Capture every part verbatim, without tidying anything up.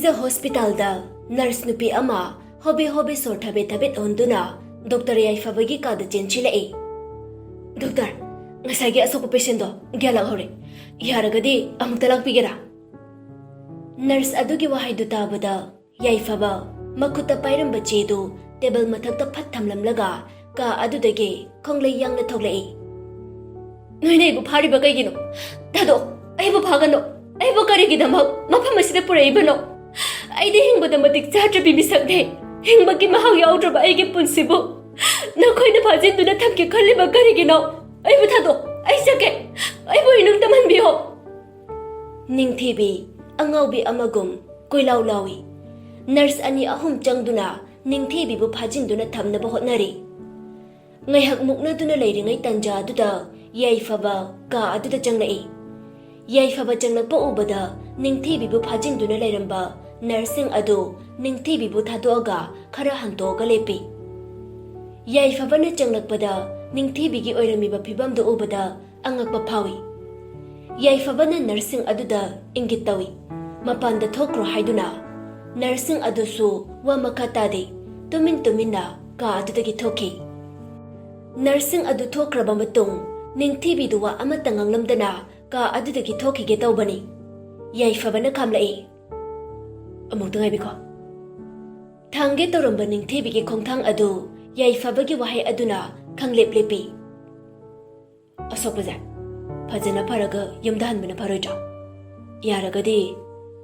ꯍꯣꯁꯄꯤꯇꯥꯜꯗ ꯅꯔꯁ ꯅꯨꯄꯤ ꯑꯃ ꯍꯣꯕꯦ ꯍꯣꯕꯦ ꯁꯣꯔ ꯊꯕꯦꯠ ꯊꯕꯦꯠ ꯍꯣꯟꯗꯨꯅ ꯗꯣꯛꯇꯔ ꯌꯥꯏꯐꯕꯒꯤ ꯀꯥꯗ ꯆꯦꯟꯁꯤꯜꯂꯛꯏ꯫ "ꯗꯣꯛꯇꯔ, ꯉꯁꯥꯏꯒꯤ ꯑꯁꯣꯛꯄ ꯄꯦꯁꯦꯟꯗꯣ ꯒ꯭ꯌꯥꯟ ꯂꯥꯛꯍꯧꯔꯦ꯫ ꯌꯥꯔꯒꯗꯤ ꯑꯃꯨꯛꯇ ꯂꯥꯛꯄꯤꯒꯦꯔꯥ?" ꯅꯔꯁ ꯑꯗꯨꯒꯤ ꯋꯥꯍꯩꯗꯨ ꯇꯥꯕꯗ ꯌꯥꯏꯐꯕ ꯃꯈꯨꯠꯇ ꯄꯥꯏꯔꯝꯕ ꯆꯦꯗꯨ ꯇꯦꯕꯜ ꯃꯊꯛꯇ ꯐꯠ ꯊꯝꯂꯝꯂꯒ ꯀꯥ ꯑꯗꯨꯗꯒꯤ ꯈꯣꯡꯂꯩ ꯌꯥꯡꯅ ꯊꯣꯛꯂꯛꯏ꯫ "ꯅꯣꯏꯅ ꯑꯩꯕꯨ ꯐꯥꯔꯤꯕ ꯀꯩꯒꯤꯅꯣ? ꯊꯥꯗꯣꯛ, ꯑꯩꯕꯨ ꯐꯥꯒꯅꯨ꯫ ꯑꯩꯕꯨ ꯀꯔꯤꯒꯤꯗꯃꯛ ꯃꯐꯝ ꯑꯁꯤꯗ ꯄꯨꯔꯛꯏꯕꯅꯣ? ꯑꯩꯗꯤ ꯍꯤꯡꯕꯗ ꯃꯇꯤꯛ ꯆꯥꯗ꯭ꯔꯕꯤ ꯃꯤꯁꯛꯅꯦ꯫ ꯍꯤꯡꯕꯒꯤ ꯃꯍꯥꯎ ꯌꯥꯎꯗ꯭ꯔꯕ ꯑꯩꯒꯤ ꯄꯨꯟꯁꯤꯕꯨ ꯅꯈꯣꯏꯅ ꯐꯥꯖꯤꯟꯗꯨꯅ ꯊꯝꯒꯦ ꯈꯜꯂꯤꯕ ꯀꯔꯤꯒꯤꯅꯣ? ꯑꯩꯕꯨ ꯊꯥꯗꯣꯛ, ꯑꯩ ꯆꯠꯀꯦ꯫ ꯑꯩꯕꯨ ꯏꯅꯨꯡ ꯇꯝꯍꯟꯕꯤꯌꯣ꯫" ꯅꯤꯡꯊꯤꯕꯤ ꯑꯉꯥꯎꯕꯤ ꯑꯃꯒꯨꯝ ꯀꯣꯏꯂꯥꯎ ꯂꯥꯎꯏ꯫ ꯅꯔꯁ ꯑꯅꯤ ꯑꯍꯨꯝ ꯆꯪꯗꯨꯅ ꯅꯤꯡꯊꯤꯕꯤꯕꯨ ꯐꯥꯖꯤꯟꯗꯨꯅ ꯊꯝꯅꯕ ꯍꯣꯠꯅꯔꯤ꯫ ꯉꯥꯏꯍꯥꯛ ꯃꯨꯛꯅꯗꯨꯅ ꯂꯩꯔꯤꯉꯩ ꯇꯟꯖꯥ ꯑꯗꯨꯗ ꯌꯥꯏꯐꯕ ꯀꯥ ꯑꯗꯨꯗ ꯆꯪꯂꯛꯏ꯫ ꯌꯥꯏꯐꯕ ꯆꯪꯂꯛꯄ ꯎꯕꯗ ꯅꯤꯡꯊꯤꯕꯤꯕꯨ ꯐꯥꯖꯤꯟꯗꯨꯅ ꯂꯩꯔꯝꯕ ꯅꯔꯁꯁꯤꯡ ꯑꯗꯨ ꯅꯤꯡꯊꯤꯕꯤꯕꯨ ꯊꯥꯗꯣꯛꯑꯒ ꯈꯔ ꯍꯟꯇꯣꯛꯑꯒ ꯂꯦꯞꯄꯤ꯫ ꯌꯥꯏꯐꯕꯅ ꯆꯪꯂꯛꯄꯗ ꯅꯤꯡꯊꯤꯕꯤꯒꯤ ꯑꯣꯏꯔꯝꯃꯤꯕ ꯐꯤꯕꯝꯗꯨ ꯎꯕꯗ ꯑꯉꯛꯄ ꯐꯥꯎꯏ꯫ ꯌꯥꯏꯐꯕꯅ ꯅꯔꯁꯁꯤꯡ ꯑꯗꯨꯗ ꯏꯪꯒꯤꯠ ꯇꯧꯏ, "ꯃꯄꯥꯟꯗ ꯊꯣꯛꯈ꯭ꯔꯣ" ꯍꯥꯏꯗꯨꯅ꯫ ꯅꯔꯁꯁꯤꯡ ꯑꯗꯨꯁꯨ ꯋꯥ ꯃꯈꯥ ꯇꯥꯗꯦ, ꯇꯨꯃꯤꯟ ꯇꯨꯃꯤꯟꯅ ꯀꯥ ꯑꯗꯨꯗꯒꯤ ꯊꯣꯛꯈꯤ꯫ ꯅꯔꯁꯁꯤꯡ ꯑꯗꯨ ꯊꯣꯛꯈ꯭ꯔꯕ ꯃꯇꯨꯡ, ꯅꯤꯡꯊꯤꯕꯤꯗꯨ ꯋꯥ ꯑꯃꯠꯇ ꯉꯥꯡꯂꯝꯗꯅ ꯀꯥ ꯑꯗꯨꯗꯒꯤ ꯊꯣꯛꯈꯤꯒꯦ ꯇꯧꯕꯅꯤ꯫ ꯌꯥꯏꯐꯕꯅ ꯈꯥꯝꯂꯛꯏ꯫ "ꯑꯃꯨꯛꯇ ꯉꯥꯏꯕꯤꯈꯣ꯫" ꯊꯥꯡꯒꯦ ꯇꯧꯔꯝꯕ ꯅꯤꯡꯊꯤꯕꯤꯒꯤ ꯈꯣꯡꯊꯥꯡ ꯑꯗꯨ ꯌꯥꯏꯐꯕꯒꯤ ꯋꯥꯍꯩ ꯑꯗꯨꯅ ꯈꯪꯂꯦꯞ ꯂꯦꯞꯄꯤ꯫ "ꯑꯁꯣꯛꯄꯁꯦ ꯐꯖꯅ ꯐꯔꯒ ꯌꯨꯝꯗ ꯍꯟꯕꯅ ꯐꯔꯣꯏꯗ꯭ꯔꯣ? ꯌꯥꯔꯒꯗꯤ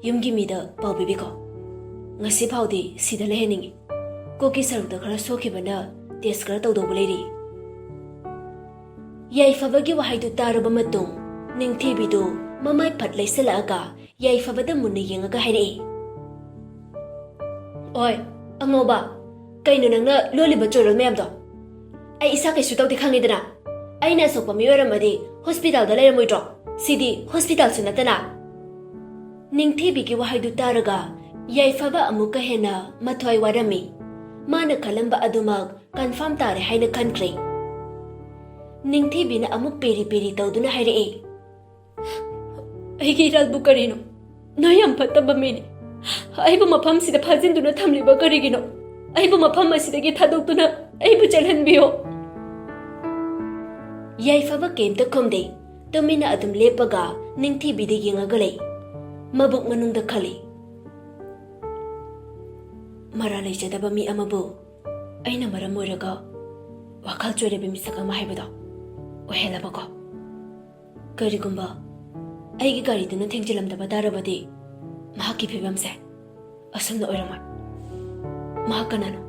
ꯌꯨꯝꯒꯤ ꯃꯤꯗ ꯄꯥꯎ ꯄꯤꯕꯤꯈꯣ꯫ ꯉꯁꯤ ꯐꯥꯎꯗꯤ ꯁꯤꯗ ꯂꯩꯍꯟꯅꯤꯡꯉꯤ꯫ ꯀꯣꯛꯀꯤ ꯁꯔꯨꯛꯇ ꯈꯔ ꯁꯣꯛꯈꯤꯕꯅ ꯇꯦꯁ ꯈꯔ ꯇꯧꯗꯧꯕ ꯂꯩꯔꯤ꯫" ꯌꯥꯏꯐꯕꯒꯤ ꯋꯥꯍꯩꯗꯨ ꯇꯥꯔꯕ ꯃꯇꯨꯡ, ꯅꯤꯡꯊꯤꯕꯤꯗꯨ ꯃꯃꯥꯏ ꯐꯠ ꯂꯩꯁꯜꯂꯛꯑꯒ ꯌꯥꯏꯐꯕꯗ ꯃꯨꯟꯅ ꯌꯦꯡꯉꯒ ꯍꯥꯏꯔꯛꯏ꯫ "ꯑꯣꯏ, ꯑꯉꯧꯕ, ꯀꯩꯅꯣ ꯅꯪꯅ ꯂꯣꯜꯂꯤꯕ ꯆꯣꯏꯔꯣꯜ ꯃꯌꯥꯝꯗꯣ? ꯑꯩ ꯏꯁꯥ ꯀꯩꯁꯨ ꯇꯧꯗꯦ ꯈꯪꯉꯤꯗꯅ꯫ ꯑꯩꯅ ꯑꯁꯣꯛꯄ ꯃꯤ ꯑꯣꯏꯔꯝꯃꯗꯤ ꯍꯣꯁꯄꯤꯇꯥꯜꯗ ꯂꯩꯔꯝꯃꯣꯏꯗ꯭ꯔꯣ? ꯁꯤꯗꯤ ꯍꯣꯁꯄꯤꯇꯥꯜꯁꯨ ꯅꯠꯇꯅ꯫" ꯅꯤꯡꯊꯤꯕꯤꯒꯤ ꯋꯥꯍꯩꯗꯨ ꯇꯥꯔꯒ ꯌꯥꯏꯐꯕ ꯑꯃꯨꯛꯀ ꯍꯦꯟꯅ ꯃꯊ꯭ꯋꯥꯏ ꯋꯥꯔꯝꯃꯤ꯫ ꯃꯥꯅ ꯈꯜꯂꯝꯕ ꯑꯗꯨꯃꯛ ꯀꯟꯐꯥꯔꯝ ꯇꯥꯔꯦ ꯍꯥꯏꯅ ꯈꯟꯈ꯭ꯔꯦ꯫ ꯅꯤꯡꯊꯤꯕꯤꯅ ꯑꯃꯨꯛ ꯄꯦꯔꯤ ꯄꯦꯔꯤ ꯇꯧꯗꯨꯅ ꯍꯥꯏꯔꯛꯏ, "ꯑꯩꯒꯤ ꯏꯔꯥꯜꯕꯨ ꯀꯔꯤꯅꯣ? ꯅꯣꯏ ꯌꯥꯝ ꯐꯠꯇꯕ ꯃꯤꯅꯤ꯫ ꯑꯩꯕꯨ ꯃꯐꯝꯁꯤꯗ ꯐꯥꯖꯤꯟꯗꯨꯅ ꯊꯝꯂꯤꯕ ꯀꯔꯤꯒꯤꯅꯣ? ꯑꯩꯕꯨ ꯃꯐꯝ ꯑꯁꯤꯗꯒꯤ ꯊꯥꯗꯣꯛꯇꯨꯅ ꯑꯩꯕꯨ ꯆꯠꯍꯟꯕꯤꯌꯣ꯫ ꯌꯥꯏꯐꯕ ꯀꯩꯝꯇ ꯈꯨꯝꯗꯦ꯫ ꯇꯨꯃꯤꯟꯅ ꯑꯗꯨꯝ ꯂꯦꯞꯄꯒ ꯅꯤꯡꯊꯤꯕꯤꯗ ꯌꯦꯡꯉꯒ ꯂꯩ꯫ ꯃꯕꯨꯛ ꯃꯅꯨꯡꯗ ꯈꯜꯂꯤ, "ꯃꯔꯥ ꯂꯩꯖꯗꯕ ꯃꯤ ꯑꯃꯕꯨ ꯑꯩꯅ ꯃꯔꯝ ꯑꯣꯏꯔꯒ ꯋꯥꯈꯜ ꯆꯣꯏꯔꯕ ꯃꯤꯁꯛ ꯑꯃ ꯍꯥꯏꯕꯗꯣ ꯑꯣꯏꯍꯜꯂꯕꯀꯣ꯫ ꯀꯔꯤꯒꯨꯝꯕ ꯑꯩꯒꯤ ꯒꯥꯔꯤꯗꯨꯅ ꯊꯦꯡꯖꯤꯜꯂꯝꯗꯕ ꯇꯥꯔꯕꯗꯤ ꯃꯍꯥꯛꯀꯤ ꯐꯤꯕꯝꯁꯦ ꯑꯁꯨꯝꯅ ꯑꯣꯏꯔꯝꯃꯣꯏ꯫ ꯃꯍꯥꯛ ꯀꯅꯥꯅꯣ?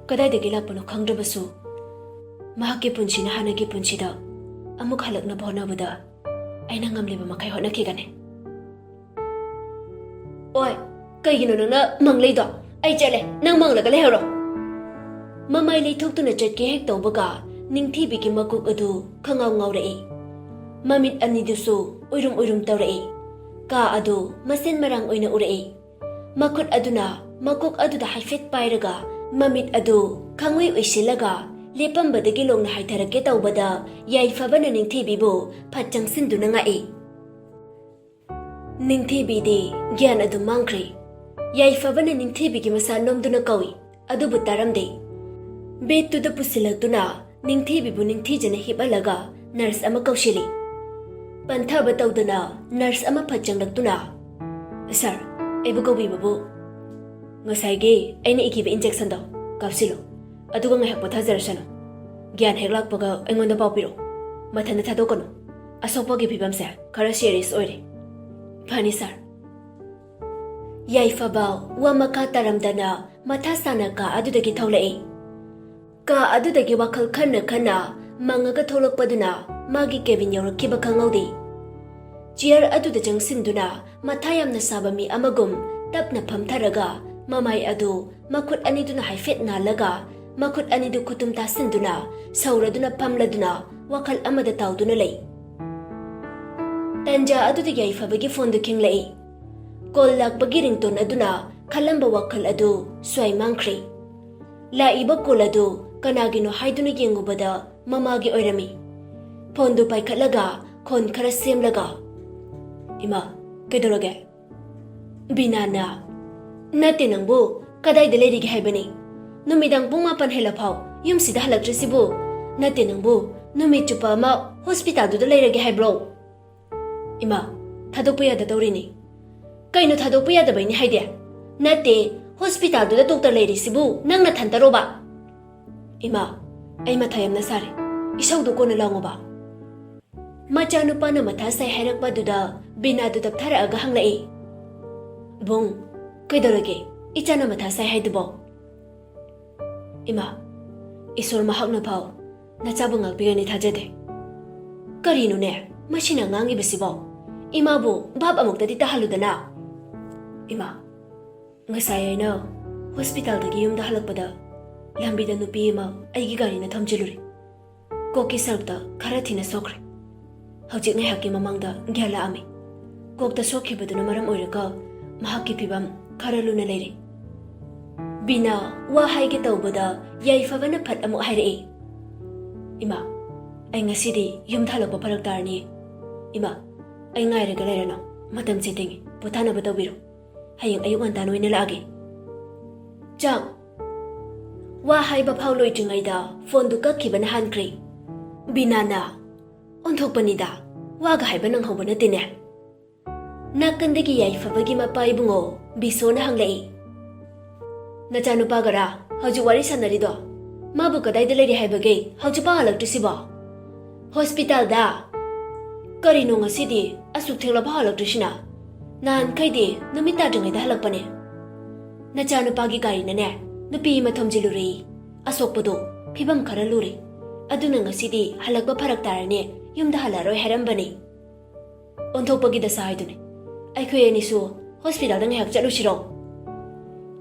ꯀꯗꯥꯏꯗꯒꯤ ꯂꯥꯛꯄꯅꯣ ꯈꯪꯗ꯭ꯔꯕꯁꯨ, ꯃꯍꯥꯛꯀꯤ ꯄꯨꯟꯁꯤꯅ ꯍꯥꯟꯅꯒꯤ ꯄꯨꯟꯁꯤꯗ ꯑꯃꯨꯛ ꯍꯜꯂꯛꯅꯕ ꯍꯣꯠꯅꯕꯗ ꯑꯩꯅ ꯉꯝꯂꯤꯕ ꯃꯈꯩ ꯍꯣꯠꯅꯈꯤꯒꯅꯤ꯫" "ꯑꯣꯏ, ꯀꯩꯒꯤꯅꯣ ꯅꯪꯅ ꯃꯪꯂꯩꯗꯣ? ꯑꯩ ꯆꯠꯂꯦ, ꯅꯪ ꯃꯪꯂꯒ ꯂꯩꯍꯧꯔꯣ꯫" ꯃꯃꯥꯏ ꯂꯩꯊꯣꯛꯇꯨꯅ ꯆꯠꯀꯦ ꯍꯦꯛ ꯇꯧꯕꯒ, ꯅꯤꯡꯊꯤꯕꯤꯒꯤ ꯃꯀꯣꯛ ꯑꯗꯨ ꯈꯪꯉꯥꯎ ꯉꯥꯎꯔꯛꯏ꯫ ꯃꯃꯤꯠ ꯑꯅꯤꯗꯨꯁꯨ ꯎꯏꯔꯨꯝ ꯎꯏꯔꯨꯝ ꯇꯧꯔꯛꯏ꯫ ꯀꯥ ꯑꯗꯨ ꯃꯁꯦꯟ ꯃꯔꯥꯡ ꯑꯣꯏꯅ ꯎꯔꯛꯏ꯫ ꯃꯈꯨꯠ ꯑꯗꯨꯅ ꯃꯀꯣꯛ ꯑꯗꯨꯗ ꯍꯥꯏꯐꯦꯠ ꯄꯥꯏꯔꯒ, ꯃꯃꯤꯠ ꯑꯗꯨ ꯈꯪꯎꯏ ꯎꯏꯁꯤꯜꯂꯒ, ꯂꯦꯞꯄꯝꯕꯗꯒꯤ ꯂꯣꯡꯅ ꯍꯥꯏꯊꯔꯛꯀꯦ ꯇꯧꯕꯗ, ꯌꯥꯏꯐꯕꯅ ꯅꯤꯡꯊꯤꯕꯤꯕꯨ ꯐꯠ ꯆꯪꯁꯤꯟꯗꯨꯅ ꯉꯥꯛꯏ꯫ ꯅꯤꯡꯊꯤꯕꯤꯗꯤ ꯒ꯭ꯌꯥꯟ ꯑꯗꯨꯝ ꯃꯥꯡꯈ꯭ꯔꯦ꯫ ꯌꯥꯏꯐꯕꯅ ꯅꯤꯡꯊꯤꯕꯤꯒꯤ ꯃꯁꯥ ꯅꯣꯝꯗꯨꯅ ꯀꯧꯏ, ꯑꯗꯨꯕꯨ ꯇꯥꯔꯝꯗꯦ꯫ ꯕꯦꯗꯇꯨꯗ ꯄꯨꯁꯤꯜꯂꯛꯇꯨꯅ ꯅꯤꯡꯊꯤꯕꯤꯕꯨ ꯅꯤꯡꯊꯤꯖꯅ ꯍꯤꯞꯍꯜꯂꯒ ꯅꯔꯁ ꯑꯃ ꯀꯧꯁꯤꯜꯂꯤ꯫ ꯄꯟꯊꯕ ꯇꯧꯗꯅ ꯅꯔꯁ ꯑꯃ ꯐꯠ ꯆꯪꯂꯛꯇꯨꯅ, "ꯁꯥꯔ, ꯑꯩꯕꯨ ꯀꯧꯕꯤꯕꯕꯨ?" "ꯉꯁꯥꯏꯒꯤ ꯑꯩꯅ ꯏꯈꯤꯕ ꯏꯟꯖꯦꯛꯁꯟꯗꯣ ꯀꯥꯞꯁꯤꯜꯂꯨ, ꯑꯗꯨꯒ ꯉꯥꯏꯍꯥꯛ ꯄꯣꯊꯥꯖꯔꯁꯅꯨ꯫ ꯒ꯭ꯌꯥꯟ ꯍꯦꯛ ꯂꯥꯛꯄꯒ ꯑꯩꯉꯣꯟꯗ ꯄꯥꯎ ꯄꯤꯔꯛꯎ꯫ ꯃꯊꯟꯇ ꯊꯥꯗꯣꯛꯀꯅꯨ꯫ ꯑꯁꯣꯛꯄꯒꯤ ꯐꯤꯕꯝꯁꯦ ꯈꯔ ꯁꯤꯔꯤꯌꯁ ꯑꯣꯏꯔꯦ꯫" "ꯐꯅꯤ ꯁꯥꯔ꯫" ꯌꯥꯏꯐꯕ ꯋꯥ ꯃꯈꯥ ꯇꯥꯔꯝꯗꯅ ꯃꯊꯥ ꯁꯥꯅ ꯀꯥ ꯑꯗꯨꯗꯒꯤ ꯊꯣꯛꯂꯛꯏ꯫ ꯀꯥ ꯑꯗꯨꯗꯒꯤ ꯋꯥꯈꯜ ꯈꯟꯅ ꯈꯟꯅ ꯃꯪꯉꯒ ꯊꯣꯛꯂꯛꯄꯗꯨꯅ ꯃꯥꯒꯤ ꯀꯦꯕꯤꯟ ꯌꯧꯔꯛꯈꯤꯕ ꯈꯪꯍꯧꯗꯦ꯫ ꯆꯤꯌꯔ ꯑꯗꯨꯗ ꯆꯪꯁꯤꯟꯗꯨꯅ ꯃꯊꯥ ꯌꯥꯝꯅ ꯁꯥꯕ ꯃꯤ ꯑꯃꯒꯨꯝ ꯇꯞꯅ ꯐꯝꯊꯔꯒ, ꯃꯃꯥꯏ ꯑꯗꯨ ꯃꯈꯨꯠ ꯑꯅꯤꯗꯨꯅ ꯍꯥꯏꯐꯦꯠ ꯅꯥꯜꯂꯒ, ꯃꯈꯨꯠ ꯑꯅꯤꯗꯨ ꯈꯨꯇꯨꯝ ꯇꯥꯁꯤꯟꯗꯨꯅ ꯁꯧꯔꯗꯨꯅ ꯐꯝꯂꯗꯨꯅ ꯋꯥꯈꯜ ꯑꯃꯗ ꯇꯥꯎꯗꯨꯅ ꯂꯩ꯫ ꯇꯟꯖꯥ ꯑꯗꯨꯗ ꯌꯥꯏꯐꯕꯒꯤ ꯐꯣꯟꯗꯨ ꯈꯤꯡꯂꯛꯏ꯫ ꯀꯣꯜ ꯂꯥꯛꯄꯒꯤ ꯔꯤꯡꯇꯣꯟ ꯑꯗꯨꯅ ꯈꯜꯂꯝꯕ ꯋꯥꯈꯜ ꯑꯗꯨ ꯁ꯭ꯋꯥꯏ ꯃꯥꯡꯈ꯭ꯔꯦ꯫ ꯂꯥꯛꯏꯕ ꯀꯣꯜ ꯑꯗꯨ ꯀꯅꯥꯒꯤꯅꯣ ꯍꯥꯏꯗꯨꯅ ꯌꯦꯡꯉꯨꯕꯗ ꯃꯃꯥꯒꯤ ꯑꯣꯏꯔꯝꯃꯤ꯫ ꯐꯣꯟꯗꯨ ꯄꯥꯏꯈꯠꯂꯒ ꯈꯣꯟ ꯈꯔ ꯁꯦꯝꯂꯒ, "ꯏꯃꯥ, ꯀꯩꯗꯧꯔꯒꯦ?" ꯕꯤꯅꯥꯅ, "ꯅꯠꯇꯦ, ꯅꯪꯕꯨ ꯀꯗꯥꯏꯗ ꯂꯩꯔꯤꯒꯦ ꯍꯥꯏꯕꯅꯤ? ꯅꯨꯃꯤꯗꯥꯡ ꯄꯨꯡ ꯃꯥꯄꯟ ꯍꯦꯜꯂꯐꯥꯎ ꯌꯨꯝꯁꯤꯗ ꯍꯜꯂꯛꯇ꯭ꯔꯤꯁꯤꯕꯨ? ꯅꯠꯇꯦ, ꯅꯪꯕꯨ ꯅꯨꯃꯤꯠ ꯆꯨꯞꯄ ꯑꯃ ꯍꯣꯁꯄꯤꯇꯥꯜꯗꯨꯗ ꯂꯩꯔꯒꯦ ꯍꯥꯏꯕ꯭ꯔꯣ?" "ꯏꯃꯥ, ꯊꯥꯗꯣꯛꯄ ꯌꯥꯗ ꯇꯧꯔꯤꯅꯤ꯫" "ꯀꯩꯅꯣ ꯊꯥꯗꯣꯛꯄ ꯌꯥꯗꯕꯩꯅꯤ ꯍꯥꯏꯗꯤ? ꯅꯠꯇꯦ, ꯍꯣꯁꯄꯤꯇꯥꯜꯗꯨꯗ ꯗꯣꯛꯇꯔ ꯂꯩꯔꯤꯁꯤꯕꯨ ꯅꯪ ꯅꯊꯟꯇꯔꯣꯕ?" "ꯏꯃꯥ, ꯑꯩ ꯃꯊꯥ ꯌꯥꯝꯅ ꯁꯥꯔꯦ꯫ ꯏꯁꯧꯗꯨ ꯀꯣꯟꯅ ꯂꯥꯡꯉꯣꯕ꯫" ꯃꯆꯥꯅꯨꯄꯥꯅ ꯃꯊꯥ ꯁꯥꯏ ꯍꯥꯏꯔꯛꯄꯗꯨꯗ ꯕꯤꯅꯥꯗꯨ ꯇꯞꯊꯔꯛꯑꯒ ꯍꯪꯂꯛꯏ, "ꯕꯨꯡ, ꯀꯩꯗꯧꯔꯒꯦ? ꯏꯆꯥꯅ ꯃꯊꯥ ꯁꯥꯏ ꯍꯥꯏꯗꯨꯕꯣ?" "ꯏꯃꯥ, ꯏꯁꯣꯔ ꯃꯍꯥꯛꯅ ꯐꯥꯎ ꯅꯆꯥꯕꯨ ꯉꯥꯛꯄꯤꯒꯅꯤ ꯊꯥꯖꯗꯦ꯫" "ꯀꯔꯤꯅꯣꯅꯦ ꯃꯁꯤꯅ ꯉꯥꯡꯉꯤꯕꯁꯤꯕꯣ? ꯏꯃꯥꯕꯨ ꯚꯥꯞ ꯑꯃꯨꯛꯇꯗꯤ ꯇꯥꯍꯜꯂꯨꯗꯅ꯫" "ꯏꯃꯥ, ꯉꯁꯥꯏ ꯑꯩꯅ ꯍꯣꯁꯄꯤꯇꯥꯜꯗꯒꯤ ꯌꯨꯝꯗ ꯍꯜꯂꯛꯄꯗ ꯂꯝꯕꯤꯗ ꯅꯨꯄꯤ ꯑꯃ ꯑꯩꯒꯤ ꯒꯥꯔꯤꯅ ꯊꯣꯝꯖꯤꯜꯂꯨꯔꯦ꯫ ꯀꯣꯛꯀꯤ ꯁꯔꯨꯛꯇ ꯈꯔ ꯊꯤꯅ ꯁꯣꯛꯈ꯭ꯔꯦ꯫ ꯍꯧꯖꯤꯛ ꯉꯥꯏꯍꯥꯛꯀꯤ ꯃꯃꯥꯡꯗ ꯒ꯭ꯌꯥꯟ ꯂꯥꯛꯑꯝꯃꯤ꯫ ꯀꯣꯛꯇ ꯁꯣꯛꯈꯤꯕꯗꯨꯅ ꯃꯔꯝ ꯑꯣꯏꯔꯒ ꯃꯍꯥꯛꯀꯤ ꯐꯤꯕꯝ ꯈꯔ ꯂꯨꯅ ꯂꯩꯔꯦ꯫" ꯕꯤꯅꯥ ꯋꯥ ꯍꯥꯏꯒꯦ ꯇꯧꯕꯗ ꯌꯥꯏꯐꯕꯅ ꯐꯠ ꯑꯃꯨꯛ ꯍꯥꯏꯔꯛꯏ, "ꯏꯃꯥ, ꯑꯩ ꯉꯁꯤꯗꯤ ꯌꯨꯝꯗ ꯍꯜꯂꯛꯄ ꯐꯔꯛ ꯇꯥꯔꯅꯤ꯫ ꯏꯃꯥ, ꯑꯩ ꯉꯥꯏꯔꯒ ꯂꯩꯔꯅꯨ꯫ ꯃꯇꯝꯁꯦ ꯊꯦꯡꯉꯦ꯫ ꯄꯣꯊꯥꯅꯕ ꯇꯧꯕꯤꯔꯣ꯫ ꯍꯌꯦꯡ ꯑꯌꯨꯛ ꯉꯟꯇꯥꯅ ꯑꯣꯏꯅ ꯂꯥꯛꯑꯒꯦ꯫" ꯆꯥꯛ꯫ ꯋꯥ ꯍꯥꯏꯕ ꯐꯥꯎ ꯂꯣꯏꯗ꯭ꯔꯤꯉꯩꯗ ꯐꯣꯟꯗꯨ ꯀꯛꯈꯤꯕꯅ ꯍꯥꯟꯈ꯭ꯔꯦ꯫ ꯕꯤꯅꯥꯅ, "ꯑꯣꯟꯊꯣꯛꯄꯅꯤꯗ, ꯋꯥꯒ ꯍꯥꯏꯕ ꯅꯪꯍꯧꯕ ꯅꯠꯇꯦꯅꯦ꯫" ꯅꯥꯀꯟꯗꯒꯤ ꯌꯥꯏꯐꯕꯒꯤ ꯃꯄꯥ ꯏꯕꯨꯡꯉꯣ ꯕꯤꯁꯣꯅ ꯍꯪꯂꯛꯏ, "ꯅꯆꯥꯅꯨꯄꯥꯒꯔꯥ ꯍꯧꯖꯤꯛ ꯋꯥꯔꯤ ꯁꯥꯟꯅꯔꯤꯗꯣ? ꯃꯥꯕꯨ ꯀꯗꯥꯏꯗ ꯂꯩꯔꯤ ꯍꯥꯏꯕꯒꯦ ꯍꯧꯖꯤꯛꯐꯥꯎ ꯍꯜꯂꯛꯇ꯭ꯔꯤꯁꯤꯕꯣ?" "ꯍꯣꯁꯄꯤꯇꯥꯜꯗ꯫" "ꯀꯔꯤꯅꯣ ꯉꯁꯤꯗꯤ ꯑꯁꯨꯛ ꯊꯦꯡꯂꯐꯥꯎ ꯍꯜꯂꯛꯇ꯭ꯔꯤꯁꯤꯅ? ꯅꯍꯥꯟꯈꯩꯗꯤ ꯅꯨꯃꯤꯠ ꯇꯥꯗ꯭ꯔꯤꯉꯩꯗ ꯍꯜꯂꯛꯄꯅꯦ꯫" "ꯅꯆꯥꯅꯨꯄꯥꯒꯤ ꯒꯥꯔꯤꯅ ꯅꯨꯄꯤ ꯑꯃ ꯊꯣꯝꯖꯤꯜꯂꯨꯔꯦ꯫ ꯑꯁꯣꯛꯄꯗꯣ ꯐꯤꯕꯝ ꯈꯔ ꯂꯨꯔꯦ꯫ ꯑꯗꯨꯅ ꯉꯁꯤꯗꯤ ꯍꯜꯂꯛꯄ ꯐꯔꯛ ꯇꯥꯔꯅꯤ, ꯌꯨꯝꯗ ꯍꯜꯂꯛꯑꯔꯣꯏ ꯍꯥꯏꯔꯝꯕꯅꯤ꯫" "ꯑꯣꯟꯊꯣꯛꯄꯒꯤ ꯗꯁꯥ ꯍꯥꯏꯗꯨꯅꯤ꯫ ꯑꯩꯈꯣꯏ ꯑꯅꯤꯁꯨ ꯍꯣꯁꯄꯤꯇꯥꯜꯗ ꯉꯥꯏꯍꯥꯛ ꯆꯠꯂꯨꯁꯤꯔꯣ?"